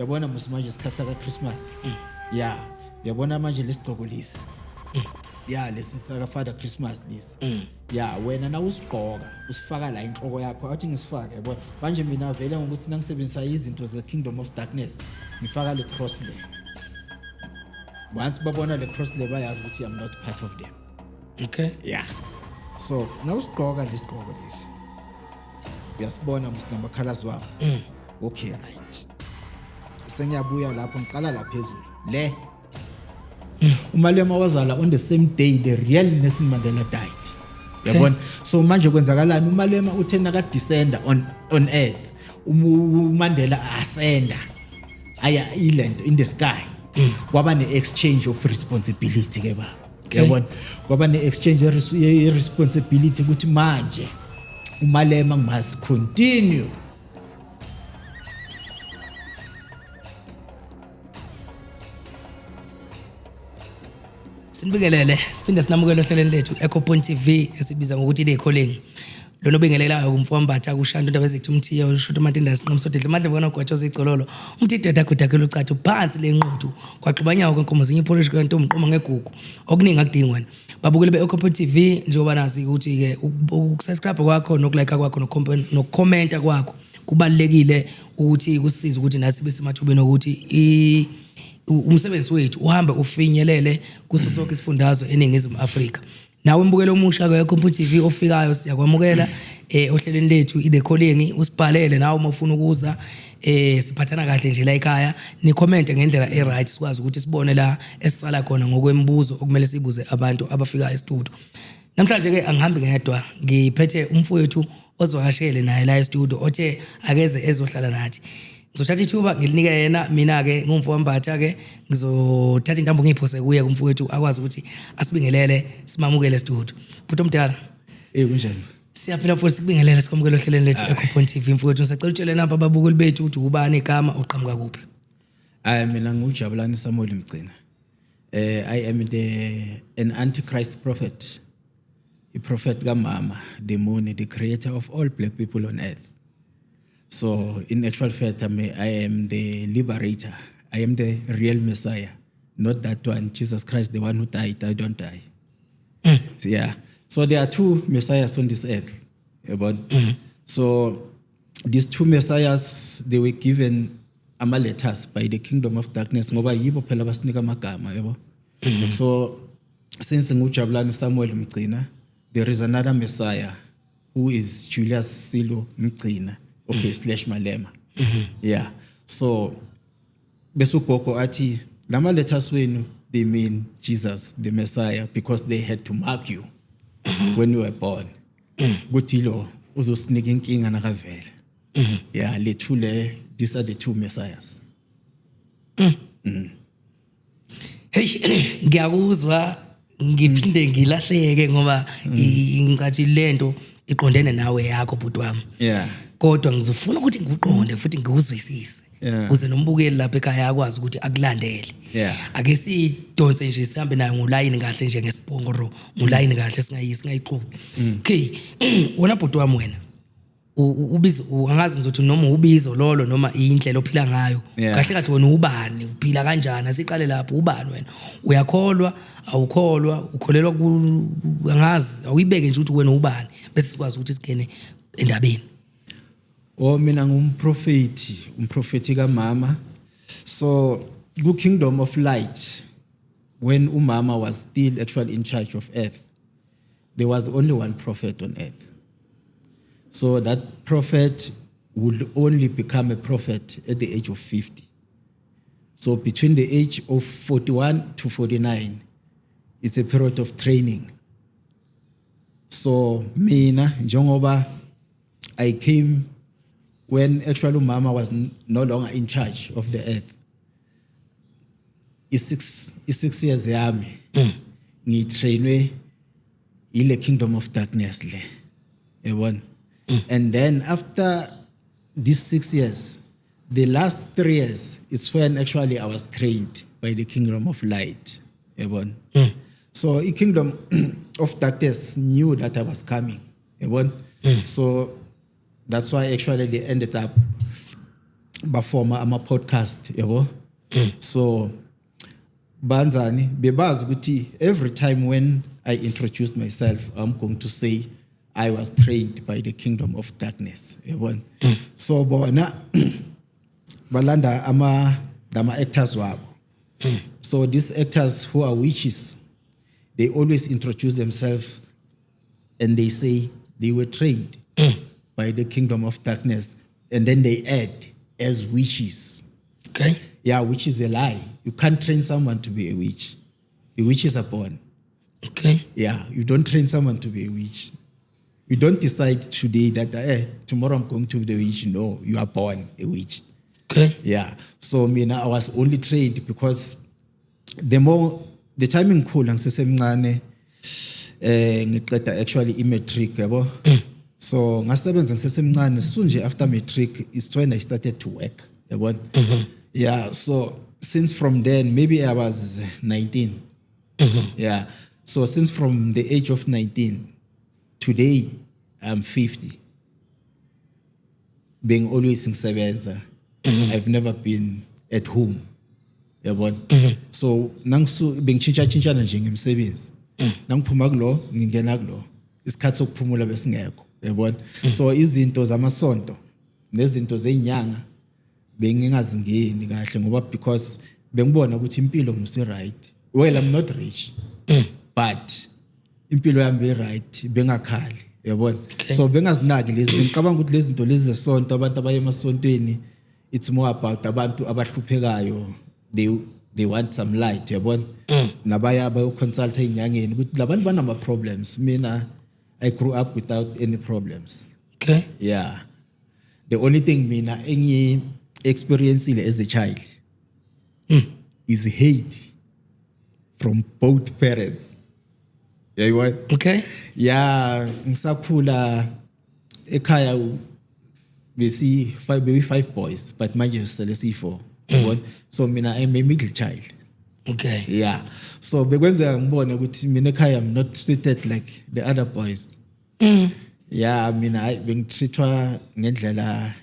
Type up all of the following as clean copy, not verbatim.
Yabona mos manje isikhathi saka Christmas. Yeah, yabona manje lesigqoko lesi. Yeah, lesi saka Father Christmas lesi. Yeah, wena na usigqoka, usifaka la inhloko yakho, athi ngisifake yabona. Manje mina vele ngokuthi nangisebenzisa izinto ze Kingdom of Darkness, ngifaka le cross le. Once babona le cross le bayazi ukuthi I'm not part of them. Okay. Yeah. So, nawusigqoka lesigqoko lesi. Uyasibona mos namakhalazi wabo. Okay, right. Sengiyabuya lapho ngiqala la phezulu. Le. Umalema wazala on the same day the real Nelson Mandela died. Yabona? So manje kwenzakalani uMalema uthe naka descenda on earth. UMandela ascenda. Aya ilento in the sky. Kwaba ne exchange of responsibility ke baba. Yabona? Kwaba ne exchange ye responsibility ukuthi manje uMalema must continue. Sinibingelele siphinde sinamukele ohlelweni lethu Echo Point TV esibiza ngokuthi The Calling. Lona obingelelayo umfowambatha kushanto indaba ezithi umthiya ushuthi umatinda sinqamsodidla amadlebe kanogwatsho zigcololo umthi idoda agudakela ucathu phansi lenquthu kwaxubanyawo kwenkomo zinye ipolish kantombi qoma ngegugu okuningi akudingi wena babukele be-Echo Point TV njengoba nazi ukuthi-ke ukusubscribe kwakho nokulike kwakho nokukhomenta kwakho kubalulekile ukuthi kusisize ukuthi nathi sibe semathubeni okuthi umsebenzi wethu uhambe ufinyelele kuso sonke isifundazwe eNingizimu Afrika. Nawe mbukelo omusha ke TV ofikayo siyakwamukela ohlelweni lethu i-The Calling, usibhalele nawe uma ufuna ukuza, siphathana kahle nje la ekhaya, ni comment ngendlela e right sikwazi ukuthi sibone la esisala khona ngokwemibuzo okumele sibuze abantu abafika e-studio. Namhlanje ke angihambi ngedwa, ngiphethe umfowethu ozivakashele naye la e-studio othe akeze ezohlala nathi. Ngizothatha ithuba ngilinike yena, mina-ke ngumfowambatha-ke ngizothatha intambo ngiyiphose kuye kumfowethu akwazi ukuthi asibingelele simamukele e-studio. Bhuti omdala. Kunjani? Siyaphila mfowethu, sikubingelele sikwamukele ohlelweni lethu Echo Point TV mfowethu. Ngisacela utshele nampa ababukeli bethu ukuthi ubani igama uqhamuka kuphi. Hayi, mina nguJabulani Samuel Mgcina. I am the an antichrist prophet. A prophet kaMama, the moon, the creator of all black people on earth. So in actual fact, I am the liberator. I am the real Messiah, not that one, Jesus Christ, the one who died. I don't die. So, yeah. So there are two messiahs on this earth. About So these two messiahs, they were given ama letters by the kingdom of darkness ngoba yibo phela basinika amagama, yabo. So since nguJabulani Samuel Mgcina, there is another messiah who is Julius Silo Mgcina, okay, slash Malema. Yeah. So bese ugogo athi lama letters wenu, they mean Jesus the Messiah because they had to mark you when you were born. Kuthi lo uzosinika inkinga nakavela. Yeah, le two le, these are the two messiahs. Hey, ngiyakuzwa ngiphinde ngilahleke ngoba ngicathi lento iqondene nawe yakho bhuti wami. Kodwa ngizofuna ukuthi ngikuqonde futhi ngikuzwisise. Ukuze nombukeli lapha ekhaya akwazi ukuthi akulandele. Ake sidonse nje sihambe nayo ngolayini kahle nje ngesibhongoro, ngolayini kahle singayixubi. Okay, wena bhuti wami wena ubizo angazi ngizothi noma ubizo lolo noma indlela ophila ngayo. Kahle kahle wena ubani, uphila kanjani? Asiqale lapho, ubani wena? Uyakholwa, awukholwa, ukholelwa ku angazi, awuyibeke nje ukuthi wena ubani bese sikwazi ukuthi singene endabeni. Oh, mina ngumprofeti, umprofeti kaMama. So ku Kingdom of Light, when umama was still actually in charge of earth, there was only one prophet on earth. So that prophet would only become a prophet at the age of 50. So between the age of 41 to 49, it's a period of training. So mina njengoba I came when actually umama was no longer in charge of the earth. I-6 years yami ngitrainwe ile Kingdom of Darkness le. Yabona? And then after these 6 years, the last 3 years is when actually I was trained by the Kingdom of Light. Yabona? So the Kingdom of Darkness knew that I was coming. Yabona? So that's why actually they ended up Bafoma ama podcast, yabo. So banzani bebazi ukuthi every time when I introduced myself, I'm going to say I was trained by the kingdom of darkness, yabona. So bona balanda ama actors wabo. So these actors who are witches, they always introduce themselves and they say they were trained by the kingdom of darkness, and then they add as witches. Yeah, which is a lie. You can't train someone to be a witch. The witches are born. Yeah, you don't train someone to be a witch. You don't decide today that tomorrow I'm going to be the witch. No, you are born a witch. Yeah, so mina I was only trained because the more the time ngikhula ngisesemncane, ngiqeda actually i-matric, yabo. So ngasebenza ngisesemncane. Soon nje after matric is when I started to work, yabona. Yeah, so since from then, maybe I was 19. Yeah, so since from the age of 19, today I'm 50, being always ngisebenza. I've never been at home, yabona. So nangisu bengishintsha tshintshana nje ngemsebenzi, nangiphuma kulo ngingena kulo, isikhathi sokuphumula besingekho, yabona. So izinto zamasonto nezinto zezinyanga bengingazingeni kahle ngoba because bengibona ukuthi impilo ngisi right. Well, I'm not rich, but impilo yami be right, bengakhali, yabona. So bengazinaki lezi, bengicabanga ukuthi lezi zinto lezi zesonto, abantu abaye emasontweni, it's more about abantu abahluphekayo, they want some light, yabona, nabaya bayoconsulta ezinyangeni ukuthi labantu banama problems. Mina I grew up without any problems. Yeah, the only thing mina engi experiencile as a child is hate from both parents, yayibona. Yeah, ngisakhula ekhaya besi five, maybe five boys, but manje sele siyi-four, yabona. So mina I'm a middle child. Yeah, so bekwenzeka ngibone ukuthi mina ekhaya I'm not treated like the other boys. Yeah, mina hayi, bengitreatwa ngendlela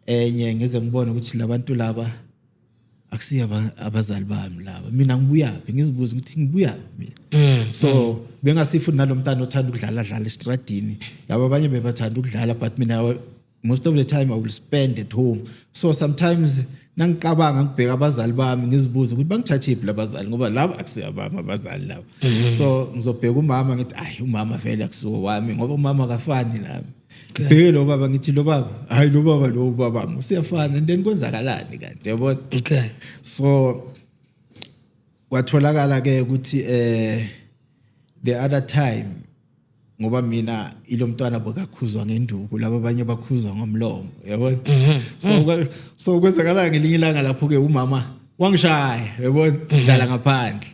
enye, ngize ngibone ukuthi labantu laba akusiyo abazali bami laba. Mina ngibuyaphi? Ngizibuza ukuthi ngibuyaphi mina. So bengasifuthi nalomntana othanda ukudlala dlala estradini, laba abanye bebathanda ukudlala, but mina most of the time I will spend at home. So sometimes nangicabanga ngibheka abazali bami, ngizibuza ukuthi bangithathephi labazali, ngoba laba akusiyo abami abazali laba. So ngizobheka umama ngithi, "Ayi, umama vele akusiwo wami ngoba umama akafani nami." Ngibheke lo baba ngithi, "Lo baba, hayi, lo baba lo baba usiyafana." And then kwenzakalani kanti, yabona? So kwatholakala ke ukuthi the other time, ngoba mina ilomntwana bekakhuzwa ngenduku, laba abanye bakhuzwa ngomlomo, yabona. So kwenzakala ngelinye ilanga lapho ke umama wangishaya, yabona, dlala ngaphandle.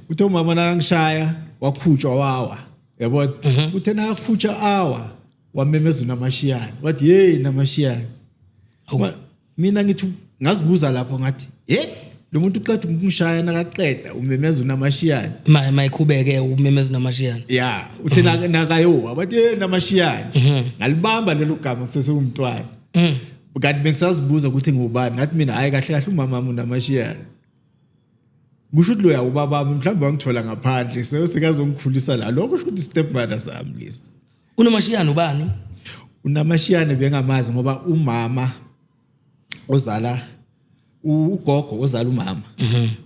Uthe umama nakangishaya wakhutshwa wawa, yabona. Uthe nakakhutshwa awa wamemeza uNamashiyane, wathi, "Hey, Namashiyane." Mina ngithi ngazibuza lapho ngathi, "Eh, lo muntu uqeda ukungishaya, nakaqeda umemeza uNamashiyane." Ma mayikhubeke umemeza Namashiyane. Ya, uthe nakayowa bathi, "Hey, Namashiyane." Ngalibamba lelo gama kusesewumntwana, kanti bengisazibuza ukuthi ngubani. Ngathi mina, "Hayi, kahle kahle umama wami uNamashiyane, kusho ukuthi loya ubaba wami mhlawumbe wangithola ngaphandle, sekazongikhulisa la, lokho kusho ukuthi stepmother sami lesi." UNomashiyane ubani? UNamashiyane bengamazi ngoba umama ozala ugogo ozala umama,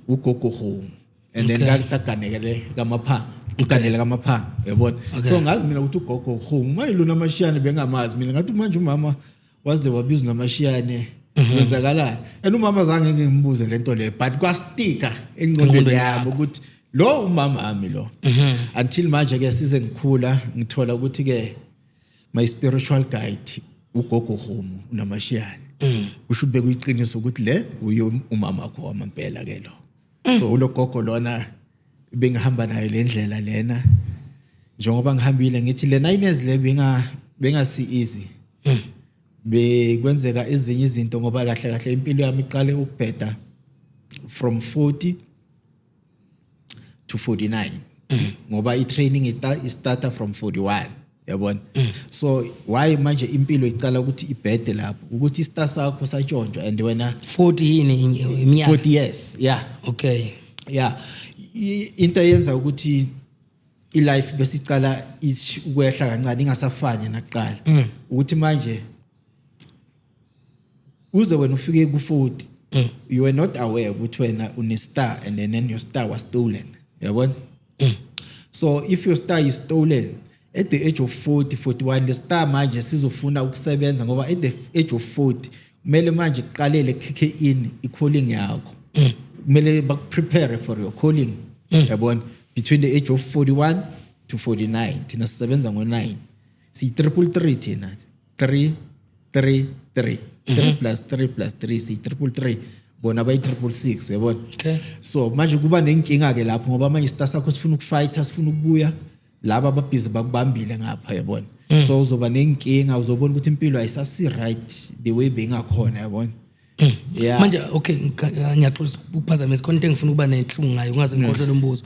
ugogo Homu, and then kaganekele kamaphanga, uganele kamaphanga, yabona. So ngazi mina ukuthi ugogo Homu manje lo Namashiyane bengamazi mina. Ngathi manje umama waze wabiza uNamashiyane, kwenzakalani? And umama zange ngimbuze lento le, but kwastika engqondweni Engqondweni yami yakho. ukuthi lo umama wami lo. Until manje ke size ngikhula ngithola ukuthi ke my spiritual guide ugogo Homu uNamashiyane, kusho ukuthi bekuyiqiniso ukuthi le uye umama wakho wamampela ke lo. So ulo gogo lona bengihamba nayo le ndlela lena, njengoba ngihambile ngithi le 9 years le bengasi easy. Bekwenzeka ezinye izinto ngoba kahle kahle impilo yami iqale ukubheda from 40 to 49, ngoba i-training istarta from 41, Yabona, so why manje impilo icala ukuthi ibhede lapho, ukuthi istar sakho satshontshwa and wena 40 yini iminyaka? 40 years, yeah. Yeah, into eyenza ukuthi ilife besicala ithi ukwehla kancane, ingasafani nakuqala, ukuthi manje uze wena ufike ku-40, you were not aware ukuthi wena une-star and then your star was stolen, yabona. So if your star is stolen at the age of 40, 41, the star manje sizofuna ukusebenza, ngoba at the age of 40 kumele manje kuqalele kick in i-calling yakho, kumele bakuprepare for your calling, yabona, between the age of 41 to 49. Thina sisebenza ngo-9, siyi-333 thina, 3 3 3 3 plus 3 plus 3, siyi-333, bona bayi-666, yabona. So manje kuba nenkinga ke lapho, ngoba manje istar sakho sifuna ukufighta, sifuna ukubuya, laba ababhizi bakubambile ngapha, yabona. So uzoba nenkinga, uzobona ukuthi impilo ayisasi right the way bengakhona, yabona, yeah. Manje okay, ngiyaxolisa ukuphazamisa, khona into engifuna ukuba nenhlungu ngayo, ungaze ngikhohlwe lo mbuzo.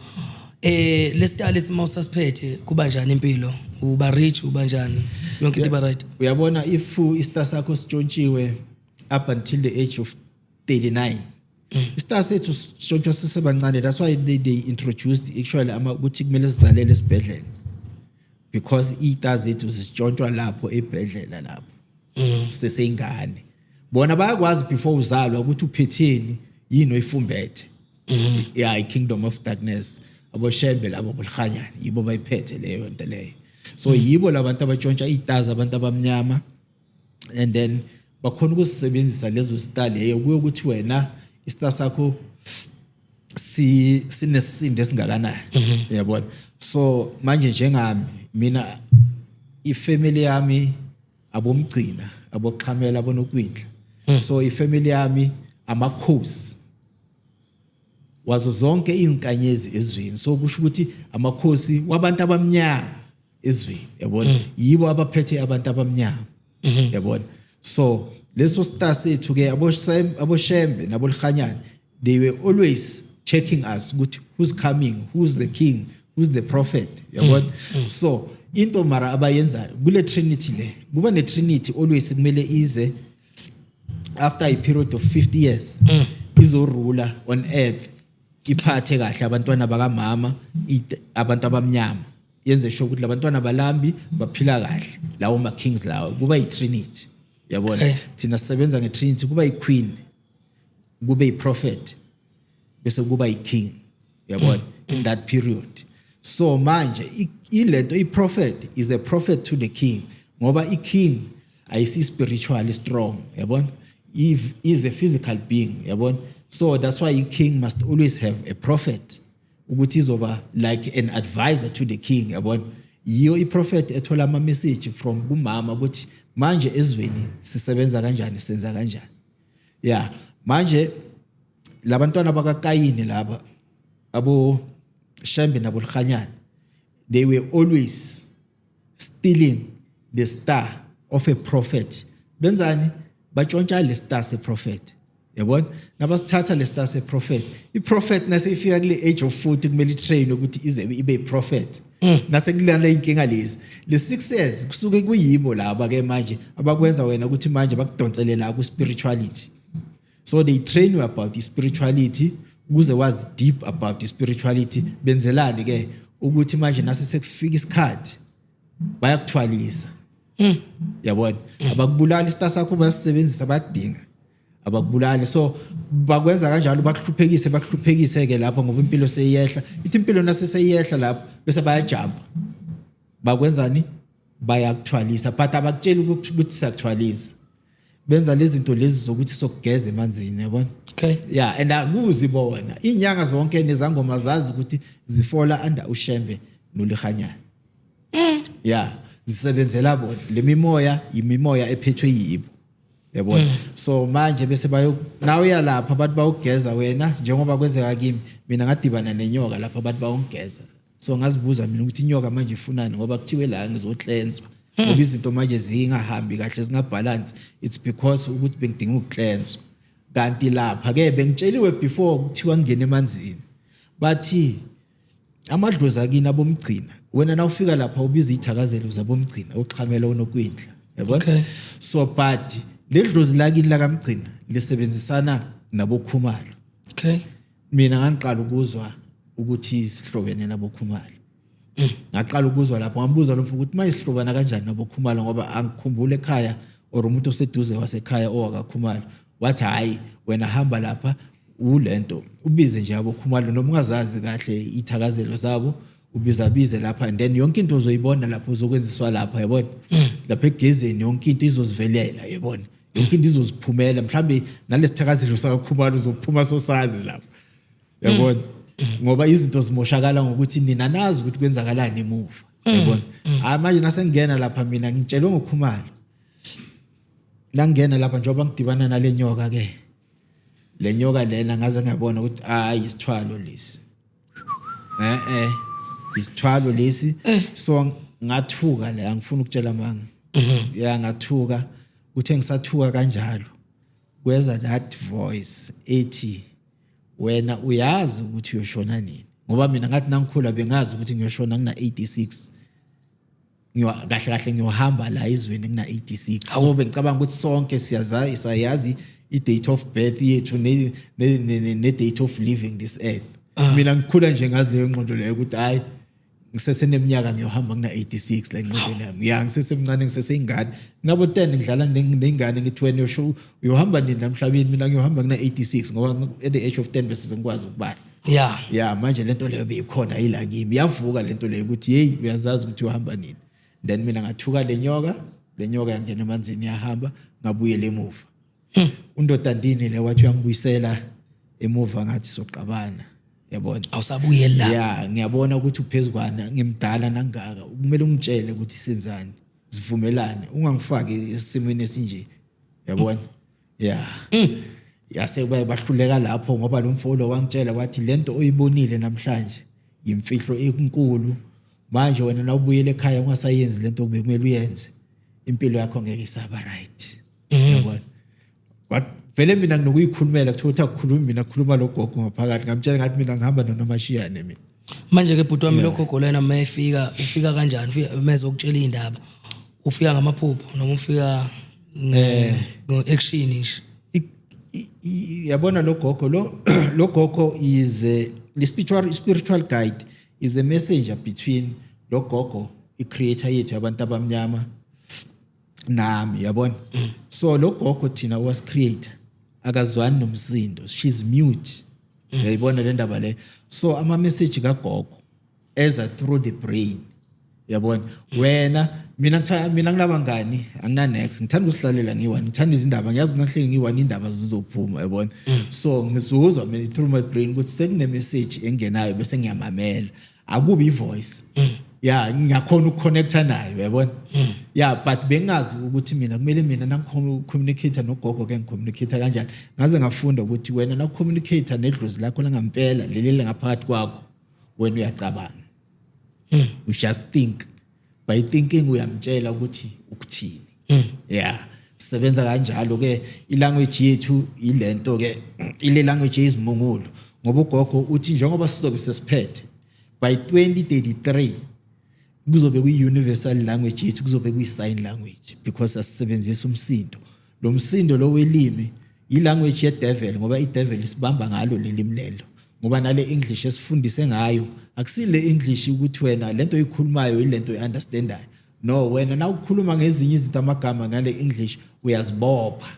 Lestar lesima usasiphethe, kuba njani impilo? Uba rich, uba njani? Yonke into iba right? Uyabona, if istar sakho sitshontshiwe up until the age of 39, istar sethu sitshontshwa sisebancane. That's why they introduced actually ama ukuthi kumele sizalele esibhedlela, because iy'star zethu zitshontshwa lapho ebhedlela lapho seseyingane. Bona bayakwazi before uzalwa ukuthi uphetheni, yini oyifumbethe. Yeah, i-kingdom of darkness, aboshembe labo bolihanyana, yibo bayiphethe leyo nto leyo. So yibo labantu abatshontsha iy'star abantu abamnyama, and then bakhona ukusebenzisa lezo star leyo kuyo ukuthi wena istar sakho si sinesisindo esingakanani, uyabona. So manje njengami mina, ifamily yami abomgcina, aboxhamela, abonokwindla. So ifamily yami amakhosi wazo zonke izinkanyezi ezweni. So kusho ukuthi amakhosi wabantu abamnyama ezweni, yabona, yibo abaphethe abantu abamnyama, yabona. So leso star sethu ke, aboshembe nabolihanyane, they were always checking us ukuthi who's coming, who's the king, who's the prophet, yabona. So into mara abayenzayo kule trinity le, kuba ne trinity always kumele ize after a period of 50 years, izorula on earth, iphathe kahle abantwana bakamama, abantu abamnyama, yenze sure ukuthi labantwana balambi, baphila kahle. Lawo ma kings lawo kuba yi-trinity, yabona. Thina sisebenza nge-trinity, kuba yi-queen, kube yi-prophet, bese kuba yi-king, yabona, in that period. So manje ilento i-prophet is a prophet to the king, ngoba i-king ayisi spiritually strong, yabona, if is a physical being, yabona. So that's why i-king must always have a prophet ukuthi izoba like an advisor to the king, yabona. Yiyo i-prophet ethola ama-message from kumama ukuthi manje ezweni sisebenza kanjani, senza kanjani. Yeah, manje labantwana bakakayini laba, abo Shembe nabo Lkhanyana, they were always stealing the star of a prophet. Benzani? Batshontsha le star se prophet, yabona. Nabasithatha le star se prophet, i prophet naseyifika kule age of 40 kumele itrain ukuthi ize ibe prophet. Nase kulana inkinga lezi le 6 years, kusuke kuyibo laba ke manje abakwenza wena ukuthi manje bakudonsele la ku spirituality. So they train you about the spirituality ukuze wazi deep about the spirituality. Benzelani ke ukuthi manje nase sekufika isikhathi bayakuthwalisa, yabona. Abakubulali, istar sakho bayasisebenzisa, bayakudinga, abakubulali. So bakwenza kanjalo, bakuhluphekise, bakuhluphekise ke lapho, ngoba impilo seyiyehla. Ithi impilo nase seyiyehla lapho, bese bayajumpa, bakwenzani? Bayakuthwalisa, but abakutsheli ukuthi siyakuthwalisa. Benza lezi zinto lezi zokuthi sokugeza emanzini, yabona. Yeah, and akuzi bona inyanga zonke nezangoma zazi ukuthi zifola under uShembe noLihanyana. Yeah, zisebenzela bona. Le mimoya imimoya ephethwe yibo, yabona. So manje bese bayo nawe uyalapha, abantu bawugeza wena, njengoba kwenzeka kimi. Mina ngadibana nenyoka lapha, abantu bawungigeza. So ngazibuza mina ukuthi inyoka manje ifunani, ngoba kuthiwe la ngizocleanswa, ngoba izinto manje zingahambi kahle, zingabalance. It's because ukuthi bengidinga ukucleanswa, kanti lapha ke bengitsheliwe before kuthiwa ngingena emanzini, bathi Amadlozi akini abomgcina, wena nawufika lapha ubiza ithakazelo zabomgcina, uxhamela unokwindla, yabona? Okay. So but ledlozi lakini lakamgcina lisebenzisana nabokhumalo. Mina ngangiqala ukuzwa ukuthi sihlobene nabokhumalo, ngaqala ukuzwa lapho. Ngambuza lo mfo ukuthi maye sihlobana kanjani nabokhumalo, ngoba angikhumbule ekhaya or umuntu oseduze wasekhaya owakakhumalo. Wathi, "Hayi, wena hamba lapha ulento, ubize nje abokhumalo, noma ungazazi kahle ithakazelo zabo, ubiza bize lapha and then yonke into uzoyibona lapho, uzokwenziswa lapha, yabona, lapha egezeni yonke into izozivelela, yabona, yonke into izoziphumela. Mhlambe nalesithakazelo sakakhumalo uzophuma sosazi lapha, yabona, ngoba izinto zimoshakala ngokuthi nina nazi ukuthi kwenzakalani emuva, yabona." Hayi, manje nasengena lapha mina ngitshelwe ngokhumalo, nangena lapha njengoba ngidibana nale nyoka ke, le nyoka lena ngaze ngabona ukuthi hayi, isithwalo lesi, isithwalo lesi. So ngathuka le, angifuni ukutshela amanga ya, ngathuka. Kuthe ngisathuka kanjalo kweza that voice ethi, "Wena uyazi ukuthi uyoshona nini?" Ngoba mina ngathi nangikhula bengazi ukuthi ngiyoshona ngina 86, ngiyo kahle kahle ngiyohamba la izweni ngina 86. So bengicabanga ukuthi sonke siyazazi, sayazi i-date of birth yethu ne-date of leaving this earth. Mina ngikhula nje ngazi leyo ngqondo leyo ukuthi hayi, ngiseseneminyaka, ngiyohamba ngina 86 la engqondweni yami. Ya, ngisesemncane, ngiseseyingane, nginabo 10, ngidlala ney'ngane, ngithi, "Wena uyosho uyohamba nini la emhlabeni?" Mina ngiyohamba ngina 86, ngoba at the age of 10 bese sengikwazi ukubala. Ya, manje lento leyo beyikhona ila kimi, yavuka lento leyo ukuthi, "Hey, uyazazi ukuthi uyohamba nini?" Then mina ngathuka le nyoka, le nyoka yangena emanzini yahamba. Ngabuyela emuva, undoda ndini le wathi uyangibuyisela emuva, ngathi soqabana, yabona. Awusabuyeli la. Ya, ngiyabona ukuthi uphezukwana, ngimdala nangaka, kumele ungitshele ukuthi senzani, sivumelane, ungangifaki esimweni esinje, yabona. Ya, yase bahluleka lapho, ngoba lo mfo lo wangitshela wathi, "Lento oyibonile namhlanje imfihlo enkulu. Manje wena nawubuyele ekhaya ungasayenzi lento bekumele uyenze, impilo yakho ngeke isaba right," yabona. But vele mina nginokuyikhulumela, kuthiwa ukuthi akukhulumi mina, kukhuluma lo gogo ngaphakathi. Ngamtshela ngathi, "Mina ngihamba nonomashiyane mina." Manje ke bhuti wami, lokho gogo lena uma efika, ufika kanjani? Ufika mezokutshela iy'ndaba, ufika ngamaphupho noma ufika nge-action nje? Yabona lo gogo lo gogo is the spiritual guide, is a messenger between lo gogo, i-creator yethu yabantu abamnyama, nami, yabona. So lo gogo thina was creator akazwani nomsindo, she's mute, uyayibona le ndaba le. So ama message kagogo eza through the brain, yabona. Wena mina ngithanda, mina nginabangani, angina next, ngithanda ukusihlalela ngiyi-one, ngithanda izindaba, ngiyazi ukuthi nakuhleli ngiyi-one indaba zizophuma, yabona. So ngizuzwa mina through my brain ukuthi sekune message engenayo, bese ngiyamamela, akubi i-voice ya, ngiyakhona ukuconnecta nayo, yabona. Ya, but bengazi ukuthi mina kumele mina nangicommunicate nogogo ke ngicommunicate kanjani. Ngaze ngafunda ukuthi wena nakucommunicate nedlozi lakho langampela, leli langaphakathi kwakho, wena uyacabanga, you just think. By thinking uyamtshela ukuthi ukuthini. Yeah, sisebenza kanjalo ke. Ilanguage yethu ilento ke, ile language yezimungulu, ngoba ugogo uthi njengoba sizobe sesiphethe by 2033, kuzobe kuyi-universal language yethu, kuzobe kuyi-sign language, because asisebenzisa umsindo. Lo msindo lo welimi i-language ye-devil, ngoba i-devil isibamba ngalo lelimi lelo, ngoba nale English esifundise ngayo akusile English ukuthi wena lento oyikhulumayo ilento oyi-understandayo. No, wena na ukhuluma ngezinye izinto, amagama ngale English uyazibopha,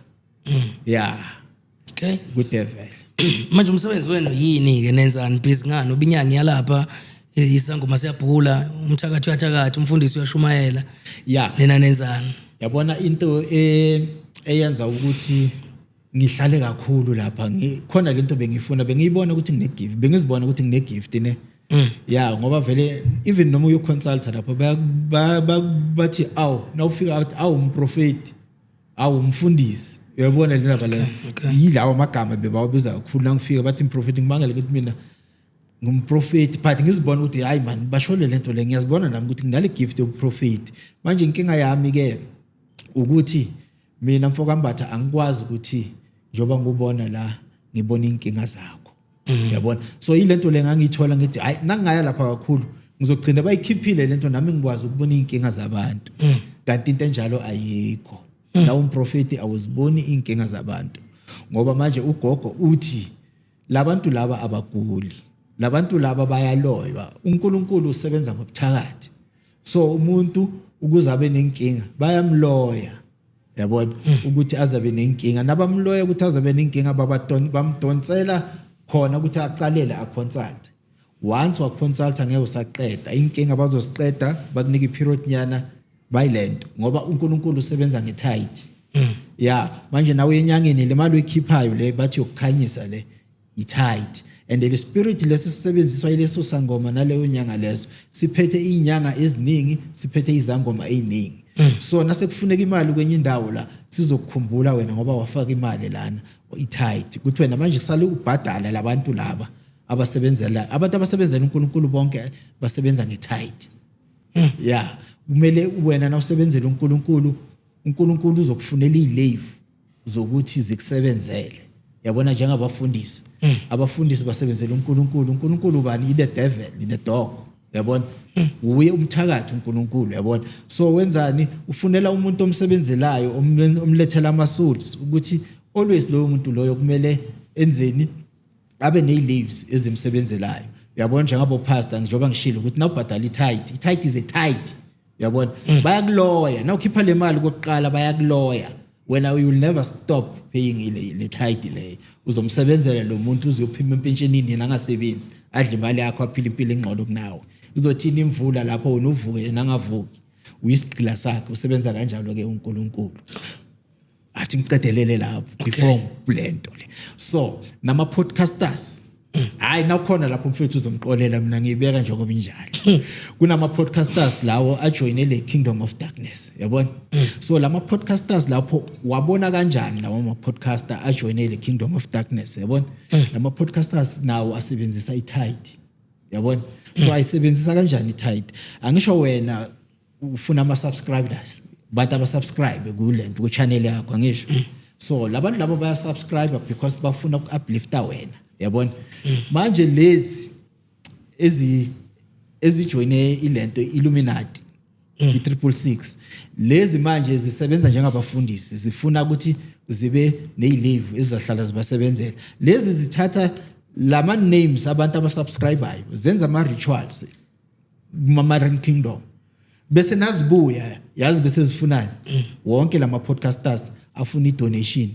yeah, ku-devil. Manje umsebenzi wenu yini-ke? Nenzani? Busy ngani? Ubinyanga iyalapha, isangoma siyabhula, umthakathi uyathakatha, umfundisi uyashumayela. Nina nenzani? Yabona into eyenza ukuthi ngihlale kakhulu lapha, khona lento bengifuna, bengiyibona ukuthi ngine gift, bengizibona ukuthi ngine gift ne. Ya, ngoba vele even noma uyoconsulta lapha bathi awu, nawufika bathi, "Awu, umprofeti, awu, umfundisi," uyabona le ndaba leyo. Yilawo amagama bebawabiza kakhulu nangifika, bathi umprofeti. Ngibangela ukuthi mina ngumprofeti, but ngizibona ukuthi hayi man, bashole lento le, ngiyazibona nami ukuthi nginale gift yobuprofeti. Manje inkinga yami ke ukuthi mina mfokambatha angikwazi ukuthi njengoba ngubona la, ngibona inkinga zakho. Yabona, so ilento le ngangiyithola ngithi hayi, nangingaya lapha kakhulu ngizogcina bayikhiphile lento, nami ngikwazi ukubona iy'nkinga zabantu, kanti into enjalo ayikho. La umprofeti awuziboni iy'nkinga zabantu, ngoba manje ugogo uthi labantu laba abaguli, labantu laba bayaloywa. UNkulunkulu usebenza ngobuthakathi, so umuntu ukuze abe nenkinga bayamloya, yabona, ukuthi azabe nenkinga. Nabamloya ukuthi azabe nenkinga, bamdonsela khona ukuthi aqalele aconsult. Once waconsulta, ngeke usaqeda inkinga, bazoziqeda, bakunika i-period nyana bayilento, ngoba uNkulunkulu usebenza nge-tithe. Ya, manje nawe enyangeni le mali oyikhiphayo le bathi yokukhanyisa le i-tithe, and le spirit lesi sisebenziswa yileso sangoma naleyo nyanga leso siphethe iy'nyanga eziningi, siphethe izangoma ey'ningi. So nasekufuneka imali kwenye indawo la, sizokukhumbula wena ngoba wafaka imali lana, i-tithe, ukuthi wena manje kusale ubhadala labantu laba abasebenzela, abantu abasebenzela uNkulunkulu bonke basebenza nge-tithe. Ya, kumele wena nawusebenzela uNkulunkulu, uNkulunkulu uzokufunela iy'levu zokuthi zikusebenzele, yabona, njengabafundisi. Abafundisi basebenzela uNkulunkulu. UNkulunkulu ubani? I-the devil, the dog, yabona, uye umthakathi uNkulunkulu, yabona. So wenzani? Ufunela umuntu omsebenzelayo, omlethela ama-souls, ukuthi always loyo muntu loyo kumele enzeni? Abe ney-leaves ezimsebenzelayo, uyabona, njengabo pastor. Njengoba ngishilo ukuthi nawubhadala i-tithe, i-tithe is a tithe, uyabona, bayakuloya. Nawukhipha le mali kokuqala bayakuloya wena, you will never stop paying le tithe leyo. Uzomsebenzela lo muntu uzophima empentshenini, yena angasebenzi, adle imali yakho, aphile impilo engcono kunawe. Uzothini imvula lapho wena uvuke, yena angavuki? Uyisigqila sakhe. Usebenza kanjalo-ke uNkulunkulu. Athi ngiqedelele lapho before ngilento le. So nama podcasters, hayi, nakhona lapho mfethu uzomqolela, mina ngiyibeka njengoba injalo. Kunama podcasters lawo ajoyine le kingdom of darkness, yabona. So lama podcasters lapho, wabona kanjani lawo ma podcaster ajoyine le kingdom of darkness? Yabona, lama podcasters nawo asebenzisa i-tithe, yabona. So ayisebenzisa kanjani i-tithe? Angisho wena ufuna ama subscribers, abantu abasubscribe kulento, ku-channel yakho, angisho? So labantu labo bayasubscribe because bafuna uku-uplifta wena, yabona. Manje lezi ezijoyine ilento Illuminati, i-666 lezi, manje zisebenza njengabafundisi, zifuna ukuthi zibe ney'levu ezizahlala zibasebenzela. Lezi zithatha lama names abantu abasubscribayo, zenza ama-rituals kuma-Marine Kingdom, bese nazibuya yazi bese zifunani. Wonke lama podcasters afuna i-donation,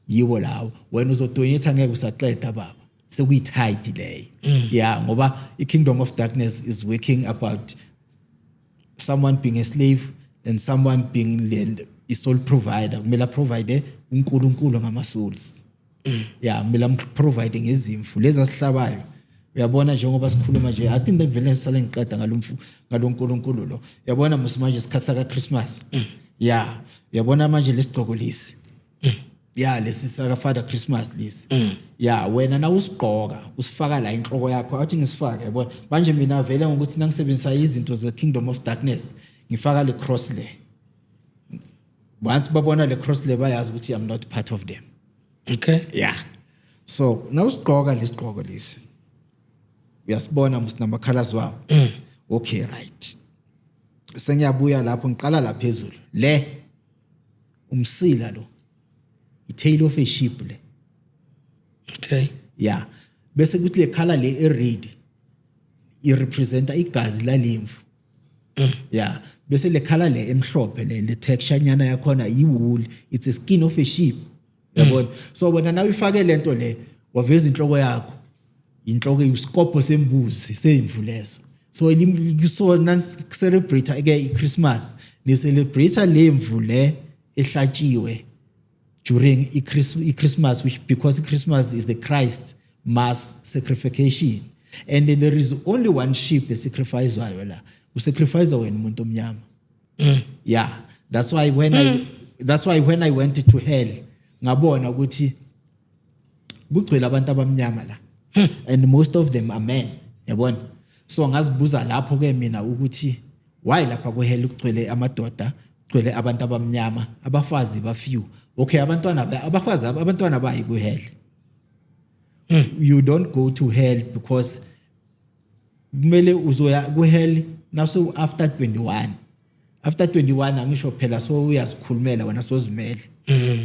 yiwo lawo wena uzodonate, ngeke usaqeda baba, sekuyi-tithe leyo. Ya, ngoba i-kingdom of darkness is working about someone being a slave and someone being i-soul provider. Kumele aprovide uNkulunkulu ngama-souls. Ya, kumele amprovide ngezimvu lezi asihlabayo, uyabona. Njengoba sikhuluma nje, I think vele sisale ngiqeda ngalomfu ngalonkulunkulu lo, uyabona musi manje isikhathi saka Christmas. Ya, uyabona manje lesigqoko lesi, ya, lesi saka Father Christmas lesi. Ya, wena na usigqoka, usifaka la inhloko yakho, athi ngisifake, yabona. Manje mina vele ngokuthi nangisebenzisa izinto ze kingdom of darkness, ngifaka le cross le. Once babona le cross le, bayazi ukuthi I'm not part of them. Yeah, so nawusigqoka lesigqoko lesi, uyasibona musinama-colors wawo. Okay, right, sengiyabuya lapho, ngiqala la phezulu le umsila lo, i-tail of a sheep le. Yeah, bese kuthi le color le e-red irepresenta igazi lalemvu. Yeah, bese le color le emhlophe le texture nyana yakhona i-wool, it's a skin of a sheep, yabona. So wena nawe ifake lento le, waveza inhloko yakho, inhloko isikopho sembuzi semvu leso. So so celebrate ke iChristmas, ni celebrate lemvu le ehlatshiwe during i-Christmas, which because Christmas is the Christ mass sacrification, and then there is only one sheep esacrificewayo la, usacrifice wena umuntu omnyama. Yeah, that's why when I went to hell, ngabona ukuthi kugcwele abantu abamnyama la, and most of them are men, yabona. So ngazibuza lapho ke mina ukuthi why lapha ku hell kugcwele amadoda, kugcwele abantu abamnyama, abafazi ba few? Okay, abantwana abafazi, abantwana bayi ku hell. You don't go to hell because kumele uzoya ku-hell naso after 21. After 21, angisho phela, so uyazikhulumela wena, sozimele.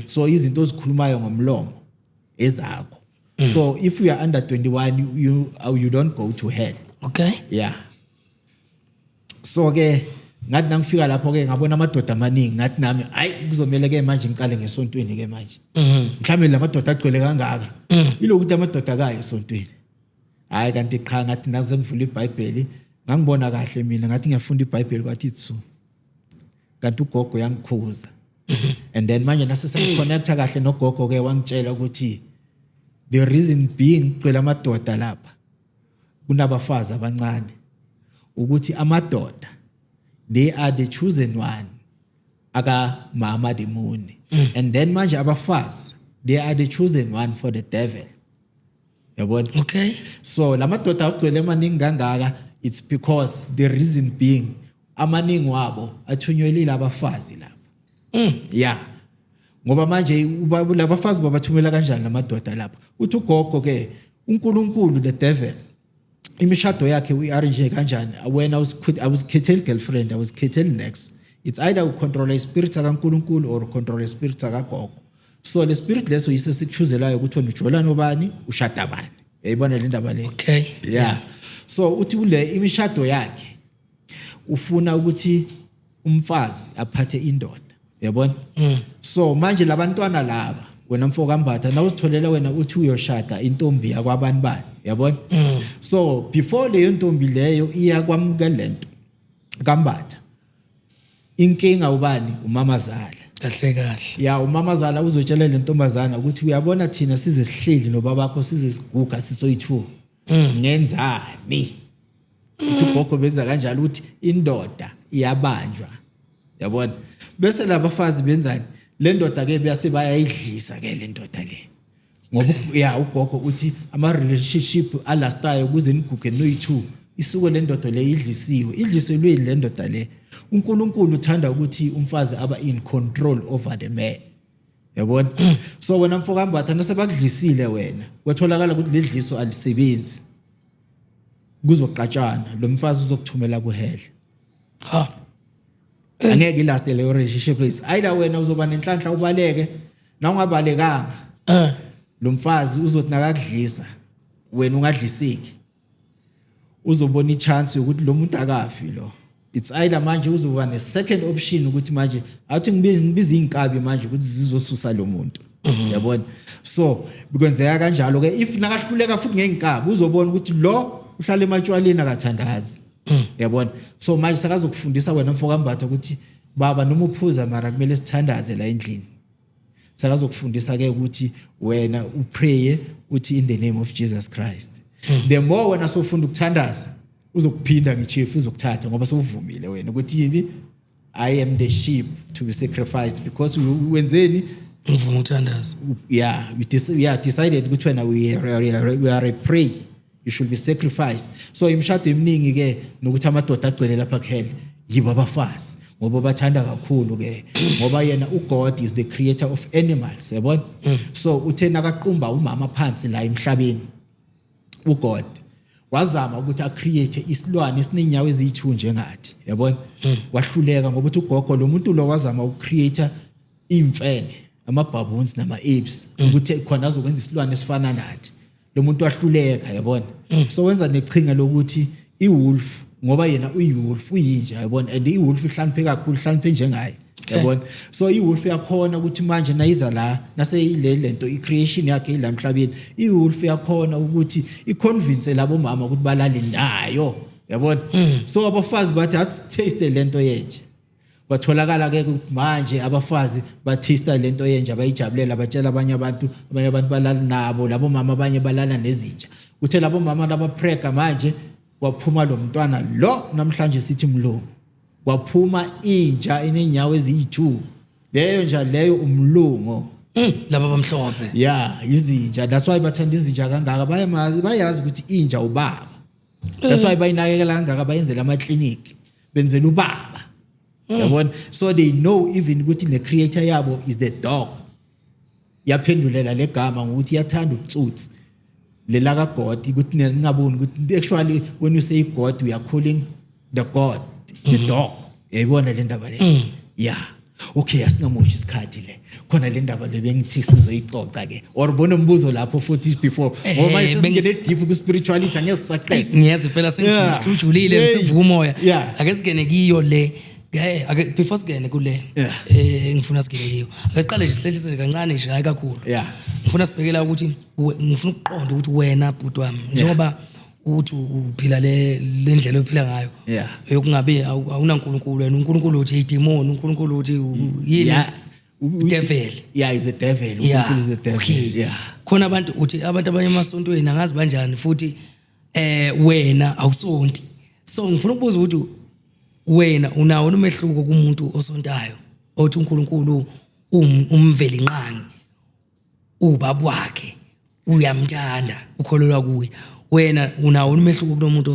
So izinto ozikhulumayo ngomlomo ezakho. So if you are under 21, you don't go to hell. Yeah, so ke ngathi nangifika lapho ke ngabona amadoda amaningi, ngathi nami hayi, kuzomela ke manje ngiqale ngesontweni ke manje. Mhlawumbe la madoda agcwele kangaka ilokuthi amadoda akayo esontweni. Hayi, kanti cha, ngathi naze ngivula iBhayibheli ngangibona kahle mina, ngathi ngiyafunda iBhayibheli, kwathi tsu, kanti ugogo yangikhuza. And then manje nase sengiconnecta kahle nogogo ke, wangitshela ukuthi the reason being kugcwele amadoda lapha kunabafazi abancane ukuthi amadoda, they are the chosen one aka mama the moon, and then manje abafazi, they are the chosen one for the devil, yabona? Okay. So lamadoda agcwele amaningi kangaka, it's because the reason being amaningi wabo athunyelile abafazi lapha. Yeah, ngoba manje labafazi babathumela kanjani lamadoda lapha? Uthi ugogo ke, uNkulunkulu, the devil, imishado yakhe uyi-arrange kanjani? Wena awuzikhetheli girlfriend, awuzikhetheli next. It's either ucontrol ispirit sakaNkulunkulu or ucontrol ispirit sakagogo. So le spirit leso yiso esikuchooselayo ukuthi wena ujola nobani, ushada bani. Uyayibona le ndaba le? Okay. Yeah, so uthi kule imishado yakhe ufuna ukuthi umfazi aphathe indoda, yabona? So manje labantwana laba, wena mfo kaMbatha, nawuzitholela wena uthi uyoshada intombi yakwabani bani, yabona? So before leyo ntombi leyo iya kwamukela lento kaMbatha, inkinga ubani? Umamazala. Kahle kahle. Ya, umamazala uzotshela le ntombazana ukuthi uyabona thina size sihleli nobabakho, size siguga sisoyi-two, ngenzani? Uthi ugogo benza kanjalo ukuthi indoda iyabanjwa, yabona? Bese labafazi benzani? Le ndoda ke bese bayayidlisa ke le ndoda le, ngoba ya, ugogo uthi ama relationship alastayo kuze niguge noyi-two isuke le ndoda le idlisiwe. Idliselweni le ndoda le? UNkulunkulu uthanda ukuthi umfazi aba in control over the man, yabona? So wena mfokambatha, nasebakudlisile wena, kwatholakala ukuthi ledliso alisebenzi, kuzoqatshana, lo mfazi uzokuthumela kuhell. Ha. Angeke ilaste leyo relationship. Is either wena uzoba nenhlanhla ubaleke, na ungabalekanga, lo mfazi uzothi nakakudlisa wena ungadliseki, uzobona ichance yokuthi lo muntu akafi lo. It's either manje uzoba ne-second option ukuthi manje athi ngibize iy'nkabi manje ukuthi zizosusa lo muntu, yabona? So kwenzeka kanjalo-ke. If nakahluleka futhi ngey'nkabi, uzobona ukuthi lo uhlala ematshwaleni, akathandazi, yabona? So manje sakazokufundisa wena mfokambatha ukuthi baba, noma uphuza, mara kumele sithandaze la endlini. Sakazokufundisa ke ukuthi wena upraye uthi in the name of Jesus Christ. The more wena sofunda ukuthandaza, uzokuphinda ngechief, uzokuthatha ngoba sowuvumile wena ukuthi yini? I am the sheep to be sacrificed, because wenzeni? Ngivuma ukuthandaza. Yeah, yeah, decided ukuthi wena we are a prey, you should be sacrificed. So imishado eminingi ke nokuthi amadoda agcwele lapha kuhell yibo abafazi, ngoba bathanda kakhulu ke, ngoba yena uGod is the creator of animals, yabona? So uthe nakaqumba umama phansi la emhlabeni, uGod wazama ukuthi acreate isilwane esinenyawo eziyi-2 njengathi, yabona? Wahluleka, ngoba uthi ugogo lo muntu lo wazama ukucreate imfene, ama-baboons nama-apes, ukuthi khona azokwenza isilwane esifana nathi. Lo muntu wahluleka, yabona? So wenza nechinga lokuthi i-wolf, ngoba yena uyi-wolf, uyinja, yabona? And i-wolf ihlakaniphe kakhulu, ihlakaniphe njengaye, yabona? So i-wolf yakhona ukuthi manje nayiza la naseyile lento i-creation yakhe ila emhlabeni, i-wolf yakhona ukuthi i-convince labo mama ukuthi balale nayo, yabona? So abafazi bathi athi taste lento yenje. Kwatholakala ke ukuthi manje abafazi bathista lento yenja, bayijabulela, batshela abanye abantu, abanye abantu balala nabo labo mama, abanye balala nezinja. Kuthe labo mama labaprega manje, kwaphuma lo mntwana lo namhlanje sithi mlungu. Kwaphuma inja enenyawo eziyi-2, leyo nja leyo umlungu. Laba bamhlophe. Yeah, izinja. That's why bathanda izinja kangaka. Bayamazi, bayazi ukuthi inja ubaba. That's why bayinakekela kangaka, bayenzela ama-clinic, benzela ubaba, yabona? So they know even ukuthi ne-creator yabo is the dog. Yaphendulela legama ngokuthi iyathanda ubutsotsi. Lela ka God, ukuthi nina ningaboni ukuthi actually when you say God, we are calling the God the dog. Yayibona le ndaba le? Yeah, okay, asingamoshi isikhathi. Le khona le ndaba le bengithi sizoyixoxa ke, or bona umbuzo lapho futhi before, ngoba sesingene deep ku spirituality, angeke sisaqeda. Ngiyazi phela, sengijulile. Ngisevuka umoya. Ake singene kiyo le. Ake before singene kule ngifuna singene kiyo, ake siqale nje sihlehlise nje kancane nje, hayi kakhulu. Ngifuna sibhekela ukuthi ngifuna ukuqonda ukuthi wena bhuti wami, njengoba uthi uphila le ndlela ophila ngayo yokungabi awunankulunkulu wena, uNkulunkulu uthi idemon, uNkulunkulu uthi yini? Devil. Yeah, is a devil. uNkulunkulu is a devil. Khona abantu, uthi abantu abanye emasontweni, angazi banjani futhi, wena awusonti, so ngifuna ukubuza ukuthi wena unawo umehluko kumuntu osontayo othi uNkulunkulu umvelinqangi, ubaba wakhe, uyamthanda, ukholelwa kuye? Wena unawo umehluko kunomuntu